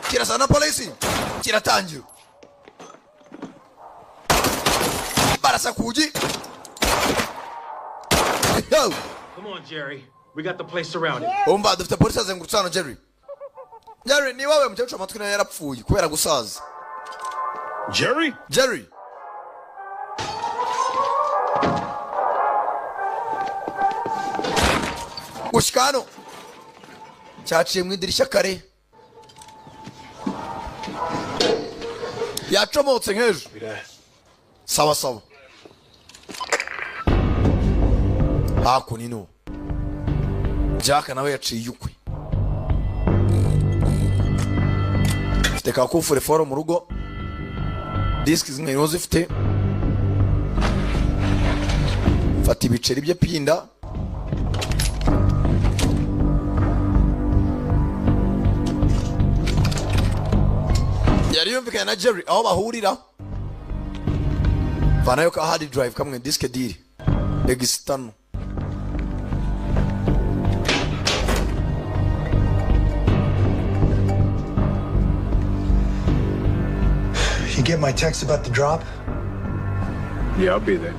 Kirasa na polisi. Kiratangira. Barasa kugi. Yo! Come on, Jerry. We got the place surrounded. Umva dufite polisi azengurutse hano Jerry. Jerry ni wowe mukecuru amatwi nayo yarapfuye kubera gusaza. Jerry? Jerry. Gushyika hano cyaciye mu idirishya kare, yacomotse nk'ejo. Sawa sawa, hakuno ino Jack nawe yaciye ukwe, afite ka coffre-fort mu rugo, disiki zimwe nizo zifite. Fata ibiceri bye pinda. Yari yumvikanye na Jerry aho bahurira, vanayo ka hard drive kamwe, disike diri egisitano. You get my text about the drop? Yeah, I'll be there.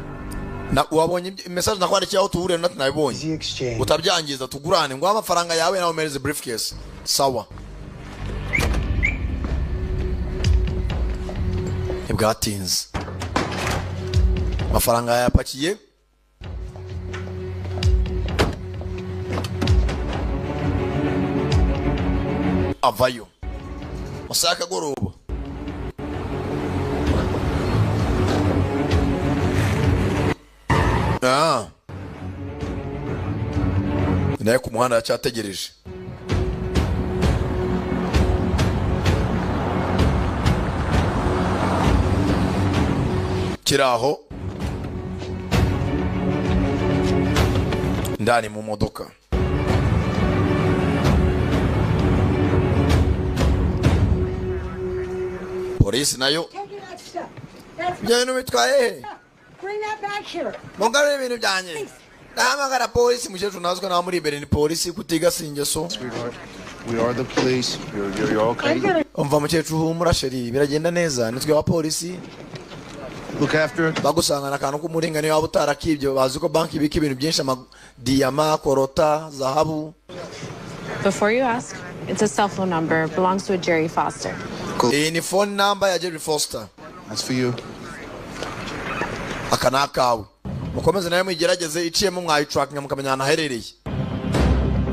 Na wabonye message nakwandikiye aho tuhurira? Nati nabibonye. Utabyangiza tugurane ngo amafaranga yawe nawe umereze briefcase. Sawa, ntibwatinze amafaranga yayapakiye. Avayo masaha y'akagoroba. Ah. Naye ku muhanda yacyategereje. Kiraho ndani mu modoka. Polisi nayo ibyo bintu bitwaye he? Bring that back here. Mugarure ibintu byanjye. Ndahamagara polisi. Mukecuru nazwe nawe muri imbere ni polisi kutiga si ingeso. Sweetheart, we are the police. You're okay. Umva mukecuru, humura sheri, biragenda neza, nitwe wa polisi. Look after it. Bagusangana akantu k'umuringanire waba utarakibye, bazi ko banki ibika ibintu byinshi, amadiyama, korota, zahabu. Before you ask, it's a cell phone number. Belongs to a Jerry Foster. Iyi ni phone number ya Jerry Foster. That's for you. Aka ni akawe, mukomeze nawe muyigerageze iciyemo mwayiturakinga mukamenya ahantu aherereye.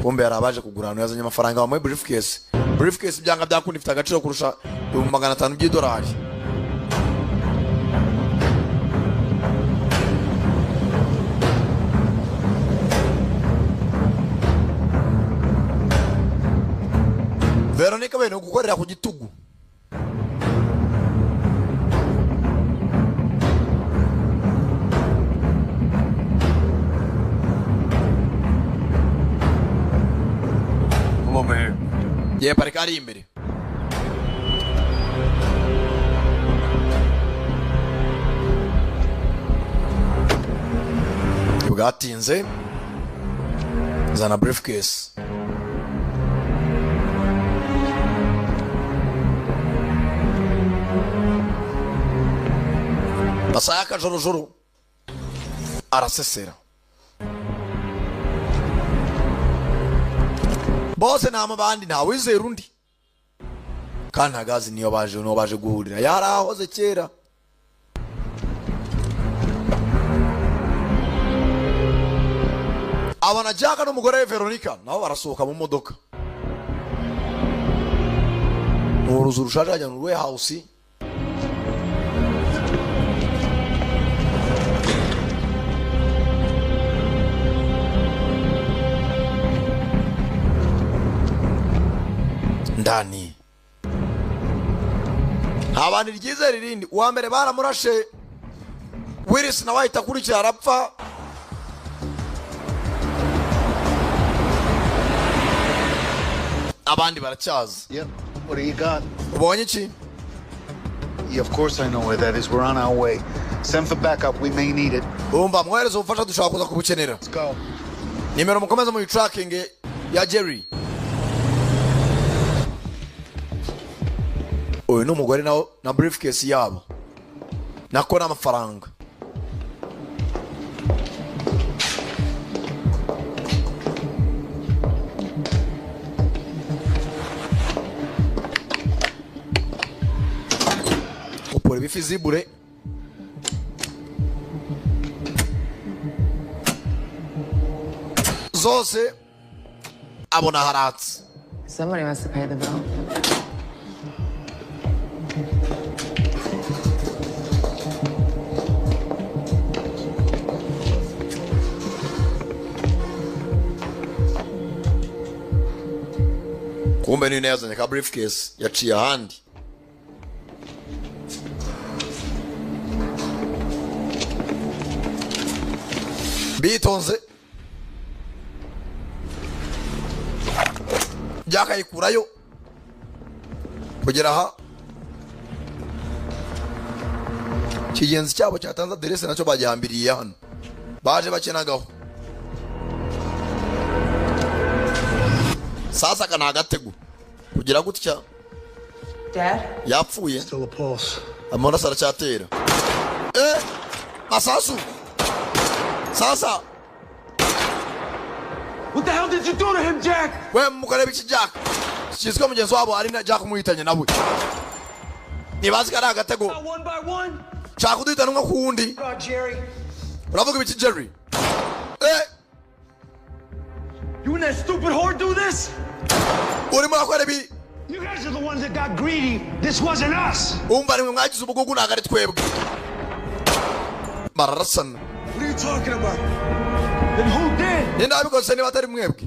Kumbe yari abaje kugura ahantu yazanye amafaranga bamuhe briefcase. Briefcase byanga byakunda ifite agaciro kurusha 500,000 by'idolari. Veronica bene gukorera ku gitugu. Pull over here. Ye parika ari imbere. Bwatinze zana briefcase. Masaha y'akajorojoro arasesera bose nta mabandi, nta wizera undi, kandi ntagazi niyo baje, niyo baje guhurira yarahoze kera. Abona Jack n'umugore we Veronica nabo barasohoka mu modoka, ni uruzu rushaje ajya mu warehouse. Ndani abantu ryizera irindi, uwa mbere baramurashe Willis nawe ahita akurikira arapfa. Abandi baracyaza. Yep. What do you got? Ubonye iki? Yeah, of course I know where that is. We're on our way. Send for backup. We may need it. Umva mwohereze ubufasha, dushobora kuza kubukenera. Let's go. Nimero mukomeze mu tracking ya Jerry. Uyu ni umugore nawe na briefcase yabo nako n'amafaranga. Upora ibifi. Fizibure zose abona haratse. Somebody must have paid the bill. Kumbe niyo yazanye ka briefcase yaciye ahandi. Bitonze byakayikurayo kugera aha kigenzi cyabo cyatanze aderese nacyo bagihambiriye hano baje bakenagaho. Sasa kana agatego kugira gutya. Dad? Yapfuye. Amaraso aracyatera. Masasu. Sasa. What the hell did you do to him, Jack? We mukareba iki Jack? Kizwe mugenzi wabo ari na Jack muhitanye nawe. Nibazi kari agatego. One by one. Shaka kuduhitana umwe ku wundi. Uravuga ibiki Jerry? You and that stupid whore do this? Urimo urakora ibi? You guys are the ones that got greedy. This wasn't us. Umva nimwe mwagize ubugugu ntabwo ari twebwe. Bararasana. What are you talking about? Then who did? Ninde wabikoze niba atari mwebwe?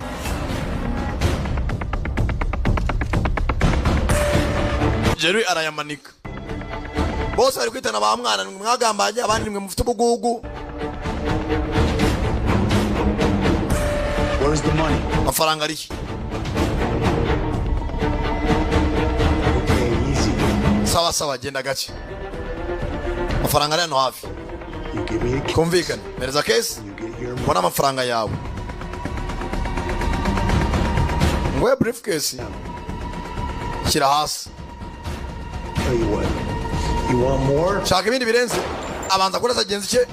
Jerry arayamanika. Bose bari kwitana ba mwana nimwe mwagambanye abandi nimwe mufite ubugugu. Where's the money? Amafaranga arihe? Okay, easy. Sawa sawa genda gake. Amafaranga ari hano hafi. Kumvikana. Mereza case. Mbona amafaranga yawe. Ngwe briefcase. Shyira hasi. Tell you what. You want more? Shaka ibindi birenze. Abanza kurasa genzi cye.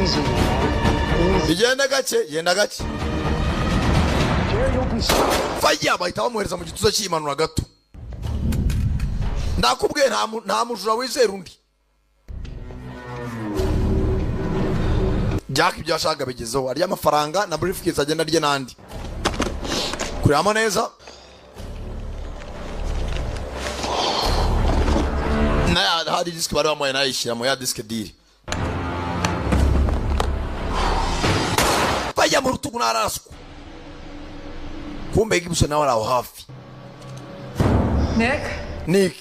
Easy. Igenda gake, genda gake. Faya bahita bamuhereza mu gituza cy'imanura gato. Ndakubwiye nta mujura wizera undi. Jack ibyo yashakaga bigezeho, arya amafaranga na briefcase agenda arya n'andi. Kurebamo neza. Na hari disk bari bamuhaye nayishyiramo ya disk diri. Bajya mu rutugu naraswa. Kumbe Gibson nawe aho hafi. Nick? Nick.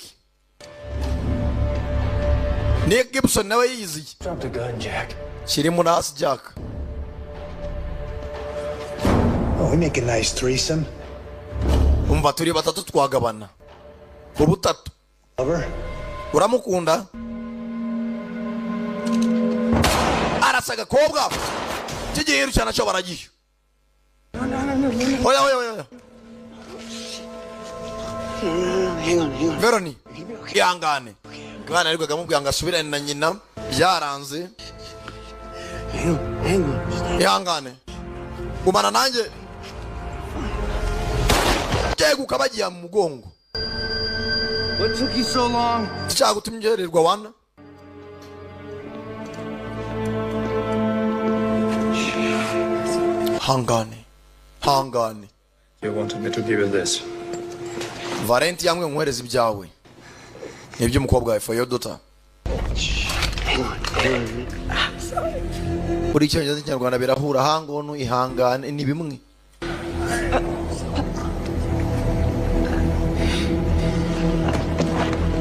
Nick Gibson nawe yiziye. Drop the gun, Jack. Kirimo hasi Jack. Oh, we make a nice threesome. Umva turi batatu twagabana. Ubutatu. Lover? Uramukunda? Arasa agakobwa. Kigihiru cyane cyo baragiye. Oya oya oya. Hang on, hang on. Veroni, ihangane. Mwana ariko akamubwira ngo asubirane na nyina byaranze. Hang on. Ihangane. Gumana nanjye. Cyeguka bagiye mu mugongo. What took you so long? Cyagutumye ugererwa wana. Hangane. Hangane. You wanted me to give you this. Valenti yamwe nkuhereza ibyawe. Nibyo umukobwa wawe for your daughter. Uri icyongereza n'ikinyarwanda birahura hangono ihangane ni bimwe.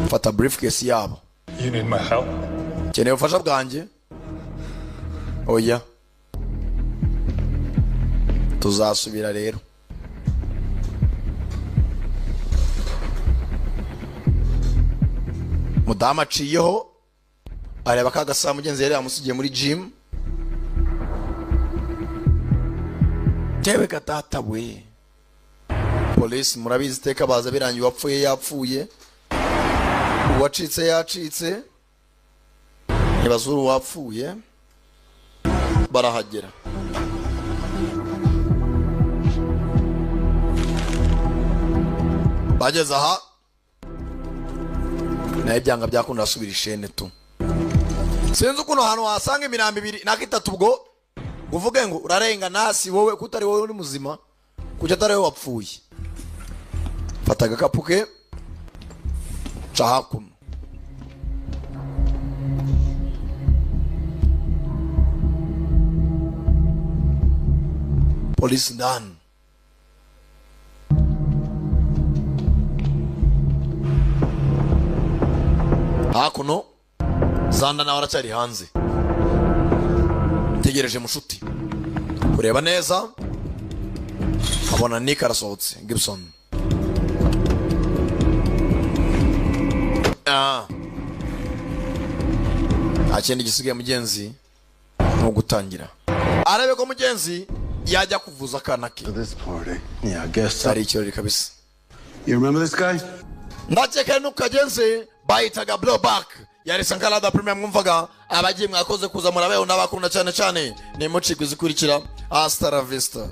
Fata briefcase yabo. You need my help. Keneye ubufasha bwanjye? Oya. Tuzasubira rero. Mudamu aciyeho areba ka gasaha mugenzi yari yamusigiye muri gym. Tewe gatata we. Police murabizi teka baza birangiye wapfuye yapfuye. Uwacitse yacitse. Ntibazuru wapfuye. Barahagera. Bageze aha Naye byanga byakunda asubira ishene tu. Sinzi ukuntu ahantu wasanga imirambo ibiri naka itatu, ubwo uvuge ngo urarenga nasi wowe kutari wowe uri muzima, kuki atari wowe wapfuye. Fata agakapu ke, ca hakuno. Polisi ndani. Hakuno Zanda nawe aracyari hanze, tegereje mushuti kureba neza, abona Nick arasohotse. Gibson nta kindi gisigaye mugenzi ni ugutangira arebe ko mugenzi yajya kuvuza akana ke. Yeah, I guess so. Ari ikirori kabisa. You remember this guy? Ndakeka nuko kagenze bayitaga blowback yari Sankara Premium. Mwumvaga abagiye mwakoze kuza murabeho n'abakunda cyane cyane nimucikwe izikurikira. Hasta la vista.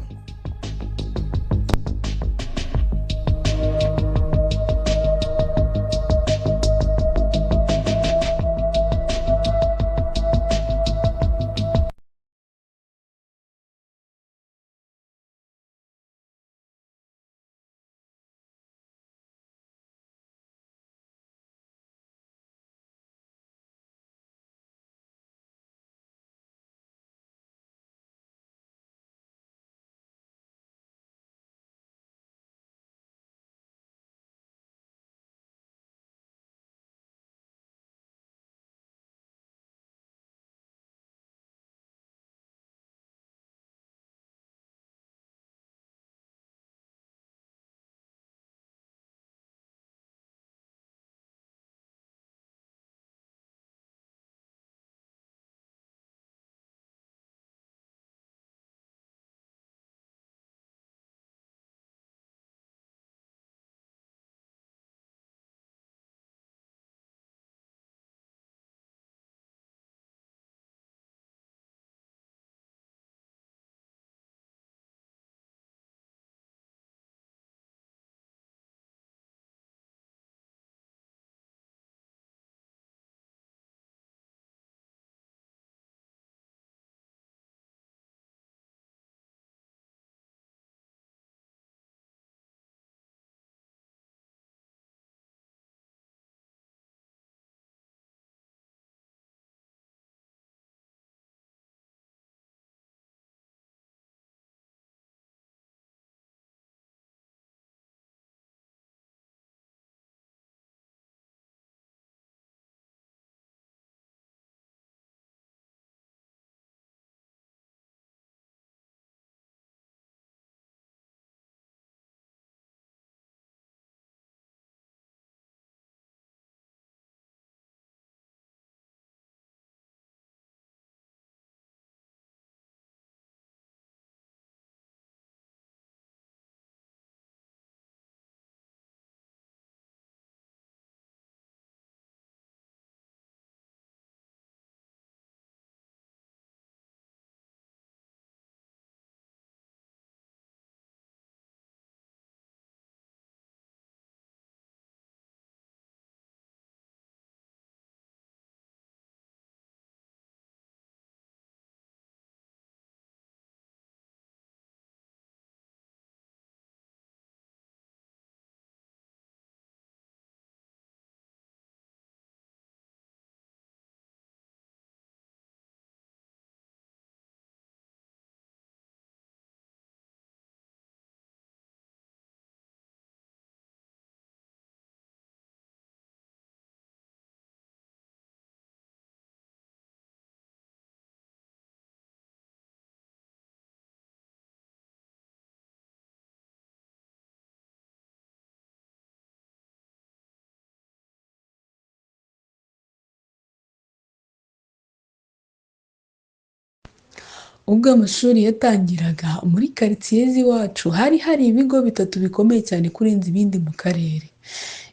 Ubwo amashuri yatangiraga muri karitsiye z'iwacu hari hari ibigo bitatu bikomeye cyane kurenza ibindi mu karere.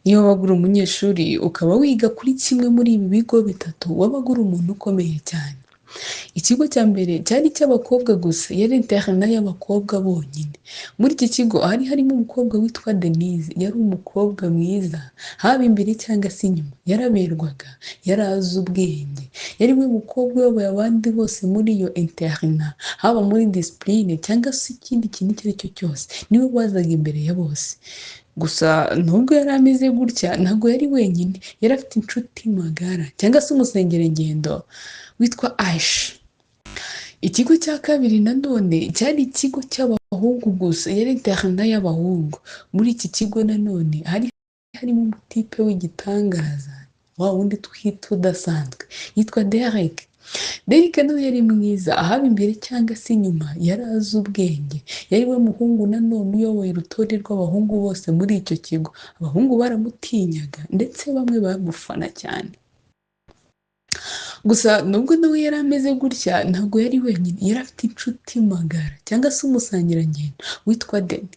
Iyo wabaga uri umunyeshuri ukaba wiga kuri kimwe muri ibi bigo bitatu, wabaga uri umuntu ukomeye cyane. Ikigo cya mbere cyari icy'abakobwa gusa, yari internat y'abakobwa bonyine. Muri iki kigo hari harimo umukobwa witwa Denise, yari umukobwa mwiza, haba imbere cyangwa se inyuma, yaraberwaga, yari azi ubwenge, yari we mukobwa uyoboye abandi bose muri iyo internat, haba muri discipline cyangwa se ikindi kintu icyo ari cyo cyose, niwe wazaga imbere ya bose. Gusa nubwo yari ameze gutya, ntabwo yari wenyine, yari afite inshuti magara cyangwa se umusengerengendo witwa Aisha. Ikigo cya kabiri nanone cyari ikigo cy'abahungu gusa, yari internat y'abahungu. Muri iki kigo nanone hari harimo umutipe w'igitangaza, wa wundi twita udasanzwe, yitwa Derek. Derek nawe yari mwiza, haba imbere cyangwa se inyuma, yari azi ubwenge, yari we muhungu nanone uyoboye urutonde rw'abahungu bose muri icyo kigo. Abahungu baramutinyaga ndetse bamwe bamufana cyane. Gusa nubwo nawe yari ameze gutya, ntabwo yari wenyine, yari afite inshuti magara cyangwa se umusangirangendo witwa Deni.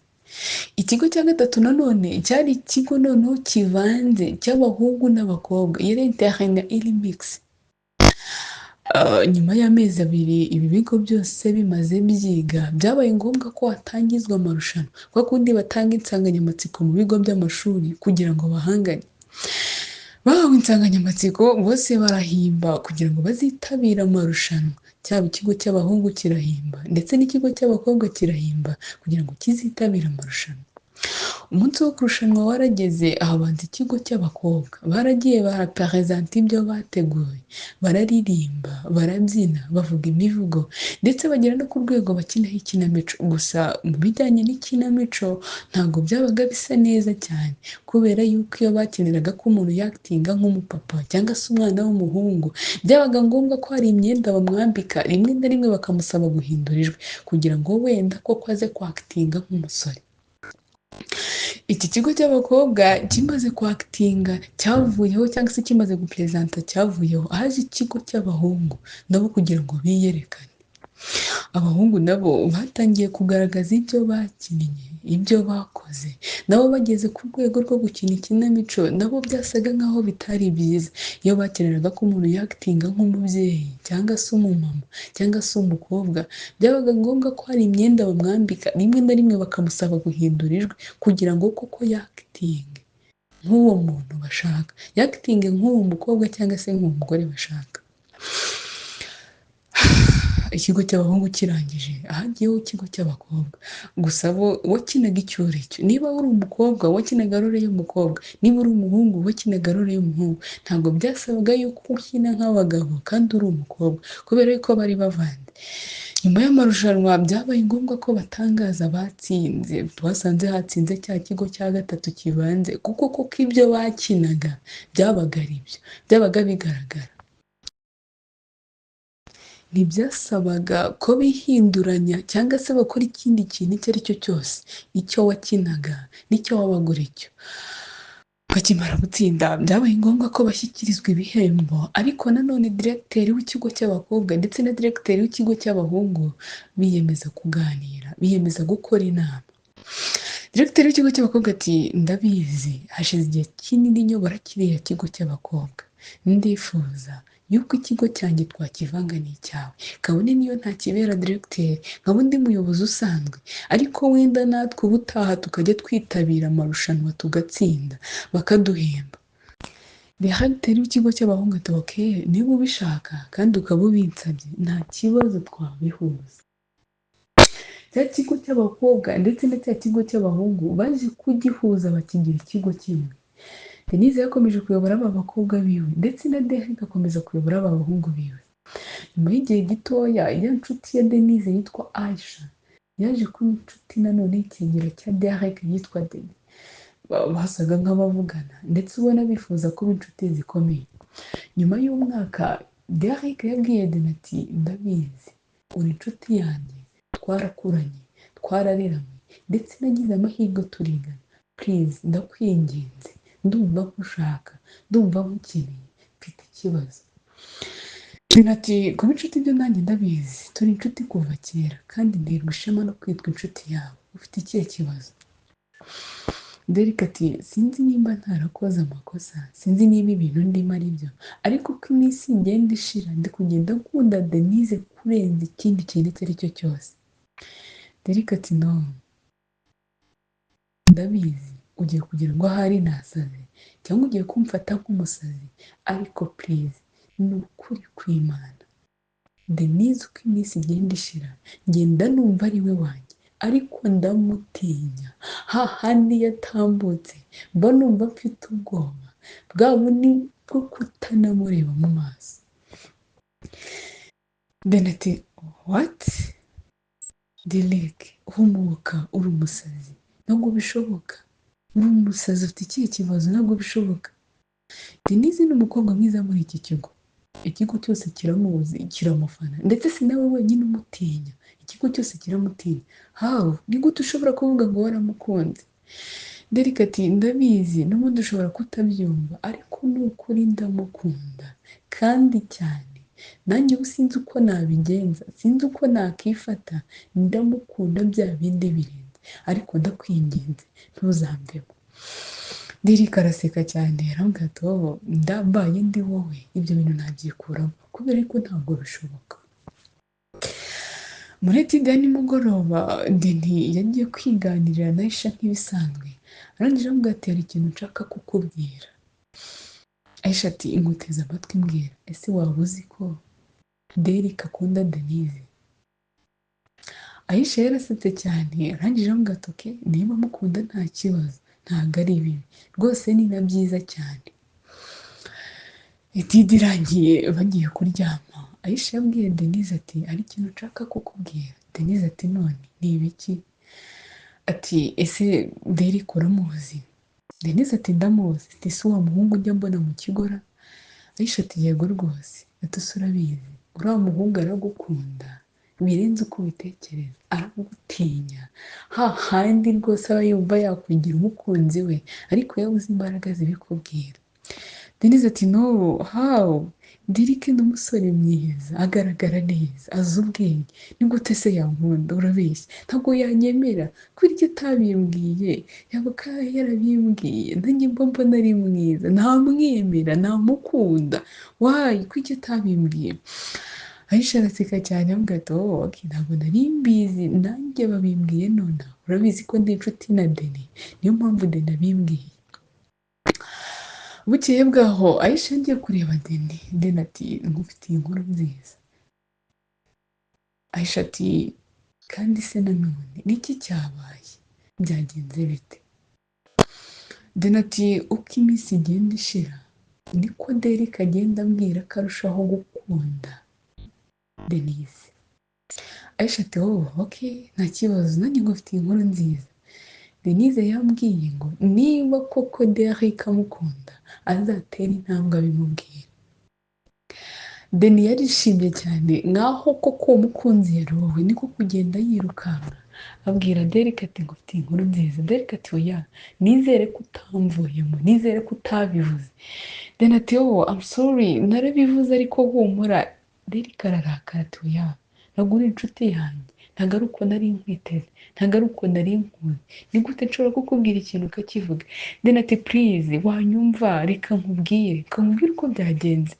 Ikigo cya gatatu nanone cyari ikigo noneho kivanze cy'abahungu n'abakobwa, yari internat iri mixte. Nyuma y'amezi 2 ibi bigo byose bimaze byiga, byabaye ngombwa ko hatangizwa amarushanwa, kwa kundi batanga insanganyamatsiko mu bigo by'amashuri kugira ngo bahangane. Bahawe insanganyamatsiko bose barahimba kugira ngo bazitabire amarushanwa. Cyaba ikigo cy'abahungu kirahimba ndetse n'ikigo cy'abakobwa kirahimba kugira ngo kizitabire amarushanwa. Umunsi wo kurushanwa warageze, habanza ikigo cy'abakobwa. Baragiye baraperezanta ibyo bateguye, bararirimba, barabyina, bavuga imivugo ndetse bagera no ku rwego bakinaho ikinamico. Gusa mu bijyanye n'ikinamico ntabwo byabaga bisa neza cyane, kubera yuko iyo bakeneraga ko umuntu yakitinga nk'umupapa cyangwa se umwana w'umuhungu, byabaga ngombwa ko hari imyenda bamwambika, rimwe na rimwe bakamusaba guhindura ijwi kugira ngo wenda koko aze kwakitinga nk'umusore. Iki kigo cy'abakobwa kimaze kwakitinga cyavuyeho, cyangwa se kimaze guperezanta cyavuyeho, haje ikigo cy'abahungu nabo kugira ngo biyerekane. Abahungu nabo batangiye kugaragaza ibyo bakinnye, ibyo bakoze, nabo bageze ku rwego rwo gukina ikinamico, nabo byasaga nkaho bitari byiza. Iyo bakeneraga ko umuntu yakitinga nk'umubyeyi cyangwa se umumama cyangwa se umukobwa, byabaga ngombwa ko hari imyenda bamwambika, rimwe na rimwe bakamusaba guhindura ijwi kugira ngo koko yakitinge nk'uwo muntu bashaka, yakitinge nk'uwo mukobwa cyangwa se nk'uwo mugore bashaka. Ikigo cy'abahungu kirangije, hagiyeho ikigo cy'abakobwa. Gusa bo wakinaga icyo uri cyo, niba uri umukobwa wakinaga role y'umukobwa, niba uri umuhungu wakinaga role y'umuhungu. Ntabwo byasabaga yuko ukina nk'abagabo kandi uri umukobwa, kubera yuko bari bavanze. Nyuma y'amarushanwa byabaye ngombwa ko batangaza abatsinze. Twasanze hatsinze cya kigo cya gatatu kibanze, kuko koko ibyo bakinaga byabaga ari byo, byabaga bigaragara. Ntibyasabaga ko bihinduranya cyangwa se bakora ikindi kintu icyo ari cyo cyose, icyo wakinaga nicyo wabaga uri cyo. Bakimara gutsinda byabaye ngombwa ko bashyikirizwa ibihembo, ariko nanone diregiteri w'ikigo cy'abakobwa ndetse na diregiteri w'ikigo cy'abahungu biyemeza kuganira, biyemeza gukora inama. Diregiteri w'ikigo cy'abakobwa ati: "Ndabizi hashize igihe kinini nyobora kiriya kigo cy'abakobwa, ndifuza yuko ikigo cyanjye twakivanga n'icyawe, kabone niyo ntakibera diregiteri, nkaba undi muyobozi usanzwe, ariko wenda natwe ubutaha tukajya twitabira amarushanwa tugatsinda bakaduhemba." Diregiteri w'ikigo cy'abahungu ati: "Okay, niba ubishaka kandi ukaba ubinsabye, nta kibazo twabihuza." Cya kigo cy'abakobwa ndetse na cya kigo cy'abahungu baje kugihuza bakigira ikigo kimwe. Denise yakomeje kuyobora aba bakobwa biwe ndetse na Derek akomeza kuyobora aba bahungu biwe. Nyuma y'igihe gitoya, ya nshuti ya Denise yitwa Aisha yaje kuba inshuti nanone y'icyegera cya Derek yitwa Deni. Basaga nk'abavugana ndetse ubona bifuza kuba inshuti zikomeye. Nyuma y'umwaka, Derek yabwiye Deni ati: "Ndabizi uri inshuti yanjye, twarakuranye, twarareranywe ndetse nagize amahirwe turigana, please ndakwinginze, ndumva nkushaka, ndumva nkukeneye, mfite ikibazo." Deni ati: "Kuba inshuti byo nanjye ndabizi, turi inshuti kuva kera kandi nterwa ishema no kwitwa inshuti yawe, ufite ikihe kibazo?" Derek ati sinzi nimba ntarakoze amakosa, sinzi niba ibintu ndimo ari byo, ariko uko iminsi igenda ishira ndi kugenda nkunda Denise kurenza ikindi kintu icyo ari cyo cyose. Derek ati no, ndabizi ugiye kugira ngo ahari nasaze cyangwa ugiye kumfata nk'umusazi, ariko please ni ukuri kw'Imana, Denise uko iminsi igenda ishira ngenda numva ari we wanjye, ariko ndamutinya hahandi yatambutse mba numva mfite ubwoba bwa bundi bwo kutanamureba mu maso. Deni ati what? Derek humuka, uri umusazi, ntabwo bishoboka, uri umusazi, ufite ikihe kibazo, ntabwo bishoboka. Denise ni umukobwa mwiza muri iki kigo, ikigo cyose kiramuzi, kiramufana, ndetse si nawe wenyine umutinya, ikigo cyose kiramutinya. How? Ni gute ushobora kuvuga ngo waramukunze? Derek ati ndabizi n'ubundi ushobora kutabyumva, ariko ni ukuri ndamukunda kandi cyane, nanjye ubu sinzi uko nabigenza, sinzi uko nakifata, ndamukunda bya bindi birenze, ariko ndakwinginze ntuzamvemo. Derek araseka cyane aravuga ati oh, ndambaye ndi wowe ibyo bintu nabyikuramo kubera ko ntabwo bishoboka. Muri etide ya nimugoroba Deni yagiye kwiganirira na Aisha nk'ibisanzwe, arangije aramubwira ati hari ikintu nshaka kukubwira. Aisha ati inguteze amatwi mbwira, ese waba uzi ko Derek akunda Denise? Aisha yarasetse cyane arangije aramubwira ati okay, niba amukunda nta kibazo, ntabwo ari bibi rwose, ni na byiza cyane. Etide irangiye bagiye kuryama, Aisha yabwiye Denise ati hari ikintu nshaka kukubwira. Denise ati none ni ibiki? Ati ese Derek uramuzi? Denise ati ndamuzi. Ati si wa muhungu ujya mbona mu kigora? Aisha ati yego rwose. Ati ese urabizi, uriya muhungu aragukunda birenze uko ubitekereza, aragutinya hahandi rwose aba yumva yakwigira umukunzi we, ariko yabuze imbaraga zibikubwira. Denise ati no, how? Derek ni umusore mwiza, agaragara neza, azi ubwenge, ni gute se yankunda? Urabeshya, ntabwo yanyemera, kubera icyo atabimbwiye, yaba yarabimbwiye nanjye mba mbona ari mwiza, namwemera, namukunda, why? Kuki atabimbwiye? Aisha araseka cyane avuga ati oh, okay, ntabwo nari mbizi, nanjye babimbwiye nonaha, urabizi ko ndi inshuti na Deni, niyo mpamvu Deni abimbwiye. Bukeye bwaho Aisha agiye kureba Deni, Deni ati ngufitiye inkuru nziza. Aisha ati kandi se nanone niki cyabaye, byagenze bite? Deni ati uko iminsi igenda ishira niko Derek agenda ambwira ko arushaho gukunda Denise. Aisha ati oh okay, nta kibazo, nanjye ngufitiye inkuru nziza. Denise yambwiye ngo niba koko Derek amukunda azatera intambwe abimubwira. Deni yarishimye cyane nkaho koko uwo mukunzi yari wowe, niko kugenda yirukanka abwira Derek ati ngufitiye inkuru nziza. Derek ati oya, nizere ko utamvuyemo, nizere ko utabivuze. Deni ati oh I'm sorry, narabivuze ariko humura. Derek ararakara ati oya, ntabwo uri inshuti yanjye, ntabwo ari uko nari nkwiteze, ntabwo ari uko nari nkuzi, ni gute nshobora kukubwira ikintu ukakivuga? Deni ati please wanyumva, reka nkubwire, reka nkubwire uko byagenze.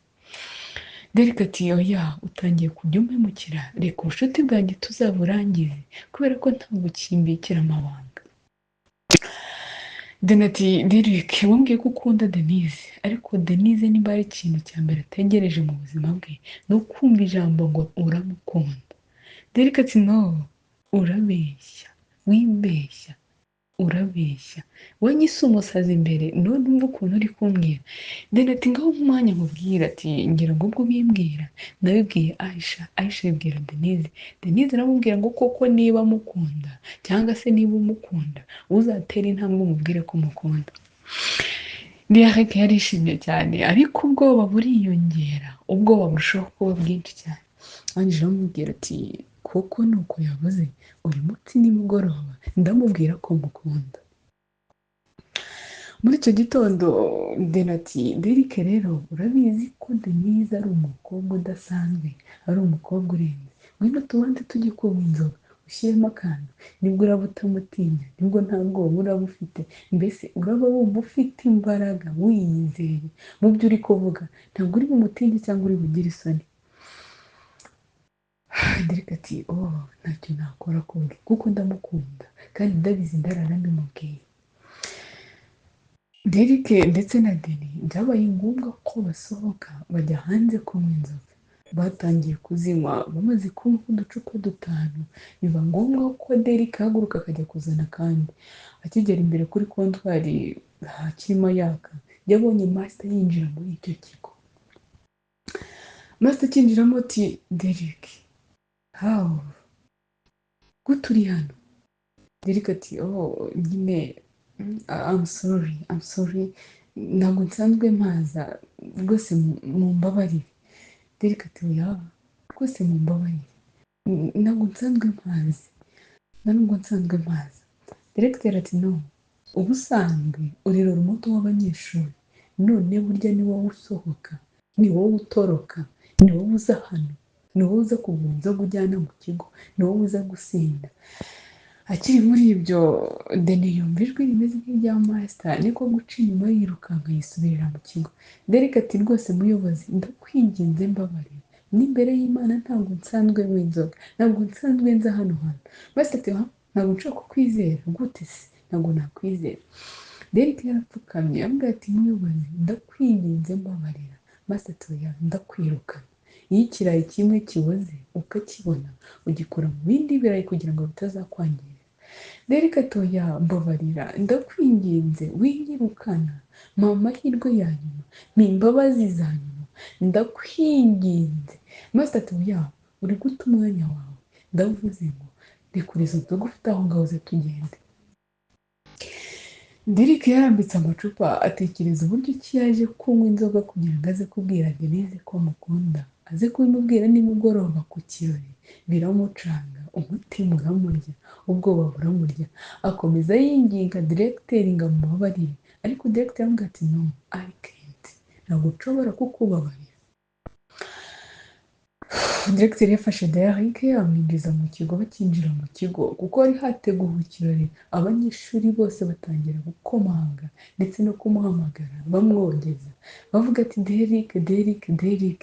Derek ati oya, utangiye kujya umpemukira, reka ubucuti bwanjye tuzaburangize kubera ko ntabwo ukimbikira amabanga. Deni ati Derek wambwiye ko ukunda Denise, ariko Denise niba ari ikintu cya mbere ategereje mu buzima bwe ni ukumva ijambo ngo uramukunda. Derek ati no, urabeshya, wibeshya, urabeshya, wanyise umusazi imbere none umva ukuntu uri kumbwira. Deni ati ngaho umwanya nkubwira, ati ngira ngo ubwo ubimbwira nabibwiye Aisha, Aisha abibwira Denise, Denise aramubwira ngo koko niba amukunda cyangwa se niba umukunda uzatera intambwe umubwire ko umukunda. Derek yarishimye cyane, ariko ubwoba buriyongera, ubwoba burushaho kuba bwinshi cyane. Arangije aramubwira ati koko ni uko yavuze, uyu munsi nimugoroba ndamubwira ko mukunda. Muri icyo gitondo Deni ati Derek rero urabizi ko Denise ari umukobwa udasanzwe, ari umukobwa urenze, ngwino tubanze tujye kunywa inzoga, Ushyiremo akantu, nibwo uraba utamutinya, nibwo nta bwoba uraba ufite. Mbese uraba wumva ufite imbaraga, wiyizeye mu byo uri kuvuga, ntabwo uri bumutinye cyangwa uri bugire isoni. Derek ati: "Oh, ntacyo nakora kubwe kuko ndamukunda kandi ndabizi ndarara mbimubwiye." Derek ndetse na Deni byabaye ngombwa ko basohoka bajya hanze kunywa inzoga. Batangiye kuzinywa, bamaze kunywa uducupa dutanu biba ngombwa ko Derek ahaguruka akajya kuzana akandi. Akigera imbere kuri kontwari hakirimo yaka, yabonye Master yinjira muri icyo kigo. Master akinjiramo ati: "Derek, how gute uri hano?" Derek ati: "Oh, nyine I'm sorry, I'm sorry, ntabwo nsanzwe mpaza rwose, mumbabarire." Derek ati: "Oya rwose, mumbabarire, ntabwo nsanzwe mpazi, nta nubwo nsanzwe mpaza." Directeur ati: "No, ubusanzwe uri role model w'abanyeshuri, none burya ni wowe usohoka, ni wowe utoroka, ni wowe uza hano, ni wowe uza kugura inzoga ujyana mu kigo, ni wowe uza gusinda." Akiri muri ibyo, Deni yumva ijwi rimeze nk'irya Master, niko guca inyuma yirukanka yisubirira mu kigo. Derek ati: "Rwose muyobozi, ndakwinginze mbabarira, n'imbere y'Imana ntabwo nsanzwe nywa inzoga, ntabwo nsanzwe nza hano hantu." Master ati: "Ha, ntabwo nshobora kukwizera." "Gute se ntabwo nakwizera?" Derek yarapfukamye avuga ati: "Muyobozi, ndakwinginze mbabarira." Master ati: "Oya, ndakwirukana. Iyo ikirayi kimwe kiboze ukakibona, ugikura mu bindi birayi kugira ngo bitazakwangirika." Derek ati: "Oya, mbabarira, ndakwinginze winyirukana, mpa amahirwe ya nyuma, mpa imbabazi za nyuma, ndakwinginze." Master ati: "Oya, uri guta umwanya wawe. Ndavuze ngo rekura izo nzoga ufite aho ngaho uze tugende." Derek yarambitse amacupa, atekereza uburyo ki yaje kunywa inzoga kugira ngo aze kubwira Denise ko amukunda, aze kubimubwira nimugoroba ku kirori. Biramucanga, umutima uramurya, ubwoba buramurya, akomeza yinginga directeur ngo amubabarire, ariko directeur aramubwira ati: "No, I can't, ntabwo nshobora kukubabarira." Directeur yafashe Derek amwinjiza mu kigo. Bakinjira mu kigo, kuko hari hateguwe ikirori, abanyeshuri bose batangira gukomanga ndetse no kumuhamagara bamwogeza, bavuga ati: "Derek, Derek, Derek."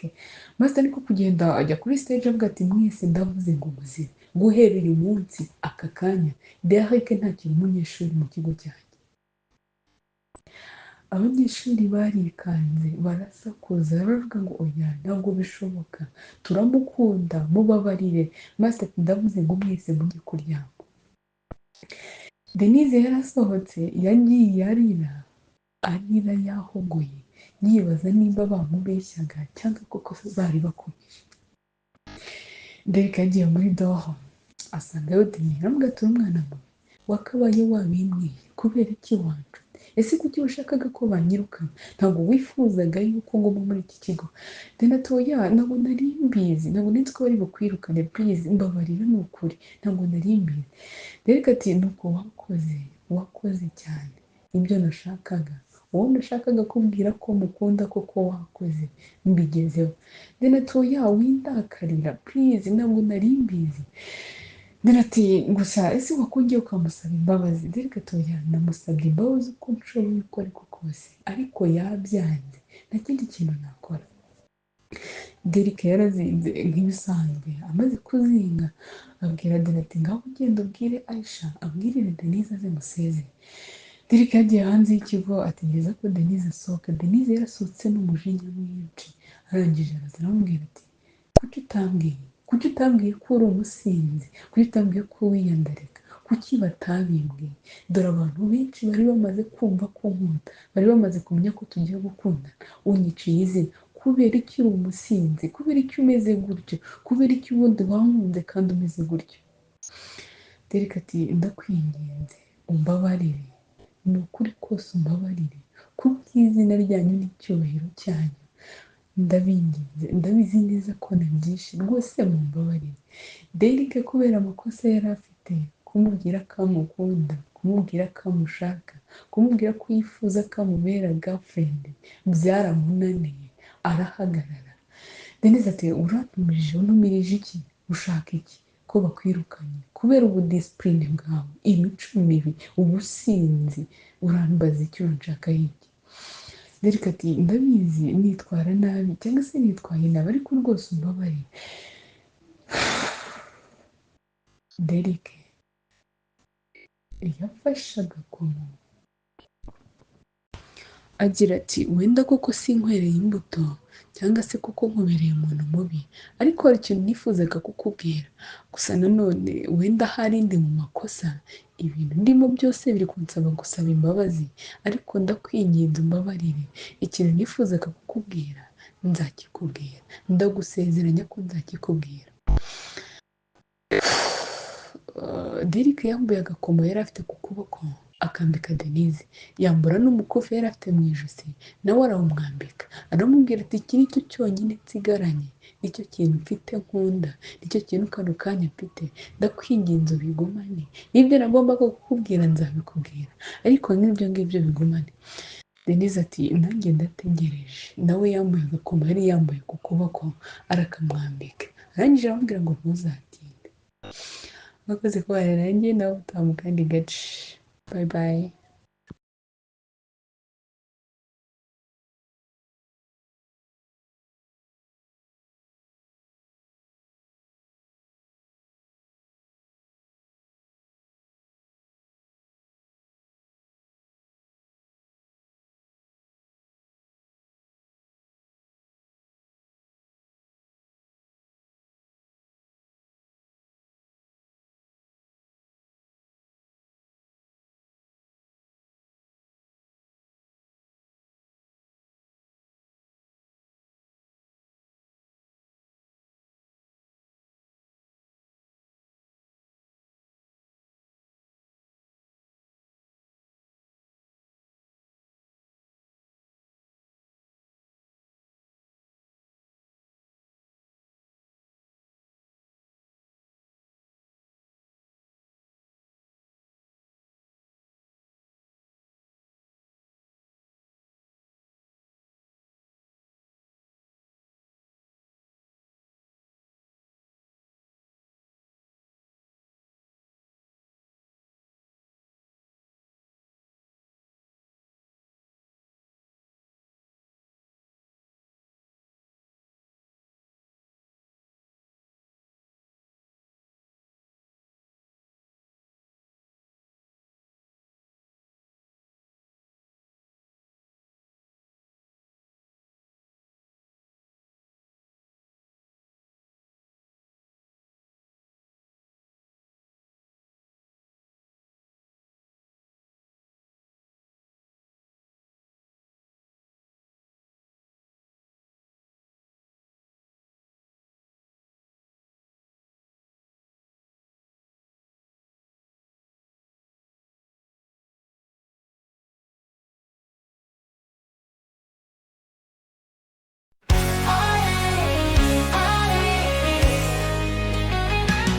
Maze ariko kugenda ajya kuri stage avuga ati: "Mwese ndavuze ngo muzibe, guhera uyu munsi aka kanya Derek ntakiri umunyeshuri mu kigo cyanjye." Abanyeshuri barikanze, barasakuza, baravuga ngo: "Oya, ntabwo bishoboka, turamukunda, mubabarire." Maze ati: "Ndavuze ngo mwese mujye kuryama." Denise yarasohotse, yagiye arira, arira yahogoye, yibaza nimba bamubeshyaga cyangwa koko bari bakomeje. Derek yagiye muri dorm asangayo Denise, aramubwira ati: "Umwana mubi, wakabaye wabimbwiye. Kubera iki wacu? Ese kuki washakaga ko banyirukana? Ntabwo wifuzaga yuko nguma muri iki kigo?" Deni ati: "Oya, ntabwo nari mbizi, ntabwo nzi ko bari bukwirukane. Please mbabarira, ni ukuri ntabwo nari mbizi." Derek ati: "Nuko wakoze, wakoze cyane ibyo nashakaga. Uwo nashakaga kubwira ko mukunda koko wakoze, mbigezeho." Deni ati: "Oya, windakarira, please, ntabwo nari mbizi." Deni ati: "Gusa ese wakongeye ukamusaba imbabazi?" Derek ati: "Oya, namusabye imbabazi uko nshoboye, uko ariko kose, ariko yabyanze, nta kindi kintu nakora." Derek yarazinze nk'ibisanzwe. Amaze kuzinga abwira Deni ati: "Ngaho ugenda ubwire Aisha abwirire Denise aze musezere." Derek yagiye hanze y'ikigo ategereza ko Denise asohoka. Denise yarasohotse n'umujinya mwinshi, arangije araza aramubwira ati: "Kuki utambwiye? Kuki utambwiye ko uri umusinzi? Kuki utambwiye ko wiyandarika? Kuki batabimbwiye? Dore abantu benshi bari bamaze kumva ko nkunda, bari bamaze kumenya ko tugiye gukundana. Unyiciye izina. Kubera iki uri umusinzi? Kubera iki umeze gutyo? Kubera iki ubundi wankunze kandi umeze gutyo?" Derek ati: "Ndakwinginze umbabarire, ni ukuri kose umbabarire ku bw'izina ryanyu n'icyubahiro cyanyu. Ndabinginze, ndabizi neza ko nabyishe, rwose mumbabarire." Derek kubera amakosa yari afite, kumubwira ko amukunda, kumubwira ko amushaka, kumubwira ko yifuza ko amubera girlfriend, byaramunaniye, arahagarara. Denise ati: "Urantumirije, untumirije iki? Ushaka iki ko Ko bakwirukanye kubera ubudisipurine bwawe, imico mibi, ubusinzi, urambaza icyo uranshaka iki? Derek ati: "Ndabizi nitwara nabi cyangwa se nitwaye nabi, ariko rwose umbabarire." Derek yafashe agakomo agira ati: "Wenda koko sinkwereye imbuto cyangwa se kuko nkubereye umuntu mubi, ariko hari ikintu nifuzaga kukubwira. Gusa nanone wenda hari ndi mu makosa, ibintu ndimo byose biri kunsaba gusaba imbabazi, ariko ndakwinginze umbabarire. Ikintu nifuzaga kukubwira nzakikubwira, ndagusezeranya ko nzakikubwira." Derek yambuye agakomo yari afite ku kuboko akambika Denise, yambura n'umukufi yari afite mu ijosi nawe arawumwambika, aramubwira ati: "Iki ni cyo cyonyine nsigaranye, nicyo kintu mfite nkunda, nicyo kintu kano kanya mfite, ndakwinginze ubigumane. N'ibyo nagombaga kukubwira nzabikubwira, ariko n'ibyo ngibyo bigumane." Denise ati: "Nanjye ndategereje." Nawe yambaye agakomo yari yambaye ku kuboko arakamwambika, arangije aramubwira ngo: "Ntuzatinde." Mwakoze kubana nanjye, nawe utaha mu kandi gace. Bye bye.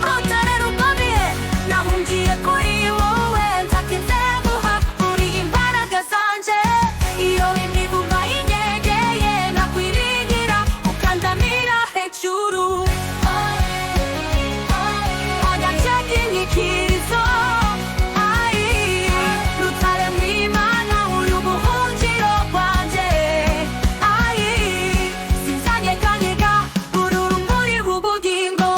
Rutare rukomeye, nahungiye kuri wowe, ntakintenguha, uri imbaraga zanje. Iyo imivumba inyegeye, nakwiringira ukandamira hejuru. Agace inyikirizo, ai rutare mw'Imana, uri ubuhungiro bwanjye, ai sinzanyeganyega, uri urumuri rw'ubugingo.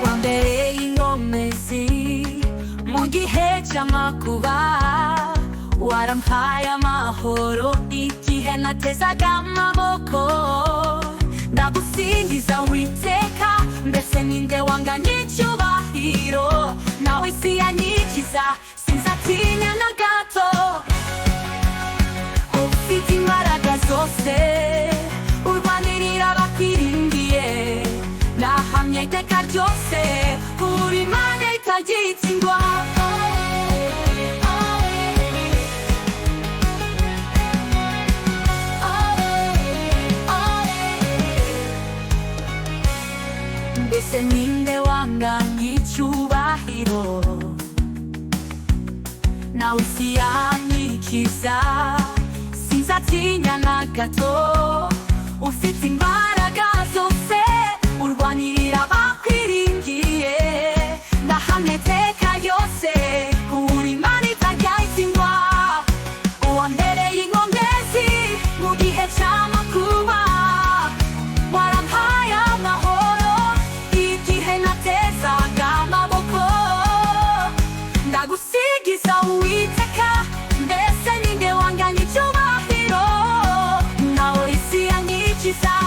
Wambereye inkomezi mu gihe cy'amakuba, warampaye amahoro igihe natezaga amaboko. Ndagusingiza Witeka, mbese ninde wanganya icyubahiro? Nawe isi yanyikiza, sinzatinya na gato. Ufite imbaraga zose, urwanirira abakwiringiye, nahamya iteka ryose, uri Imana itagitsindwa. Mbese ninde wanganya icyubahiro? Nawe isi yanyikiza, sinzatinya na gato. Ufite Umukiza.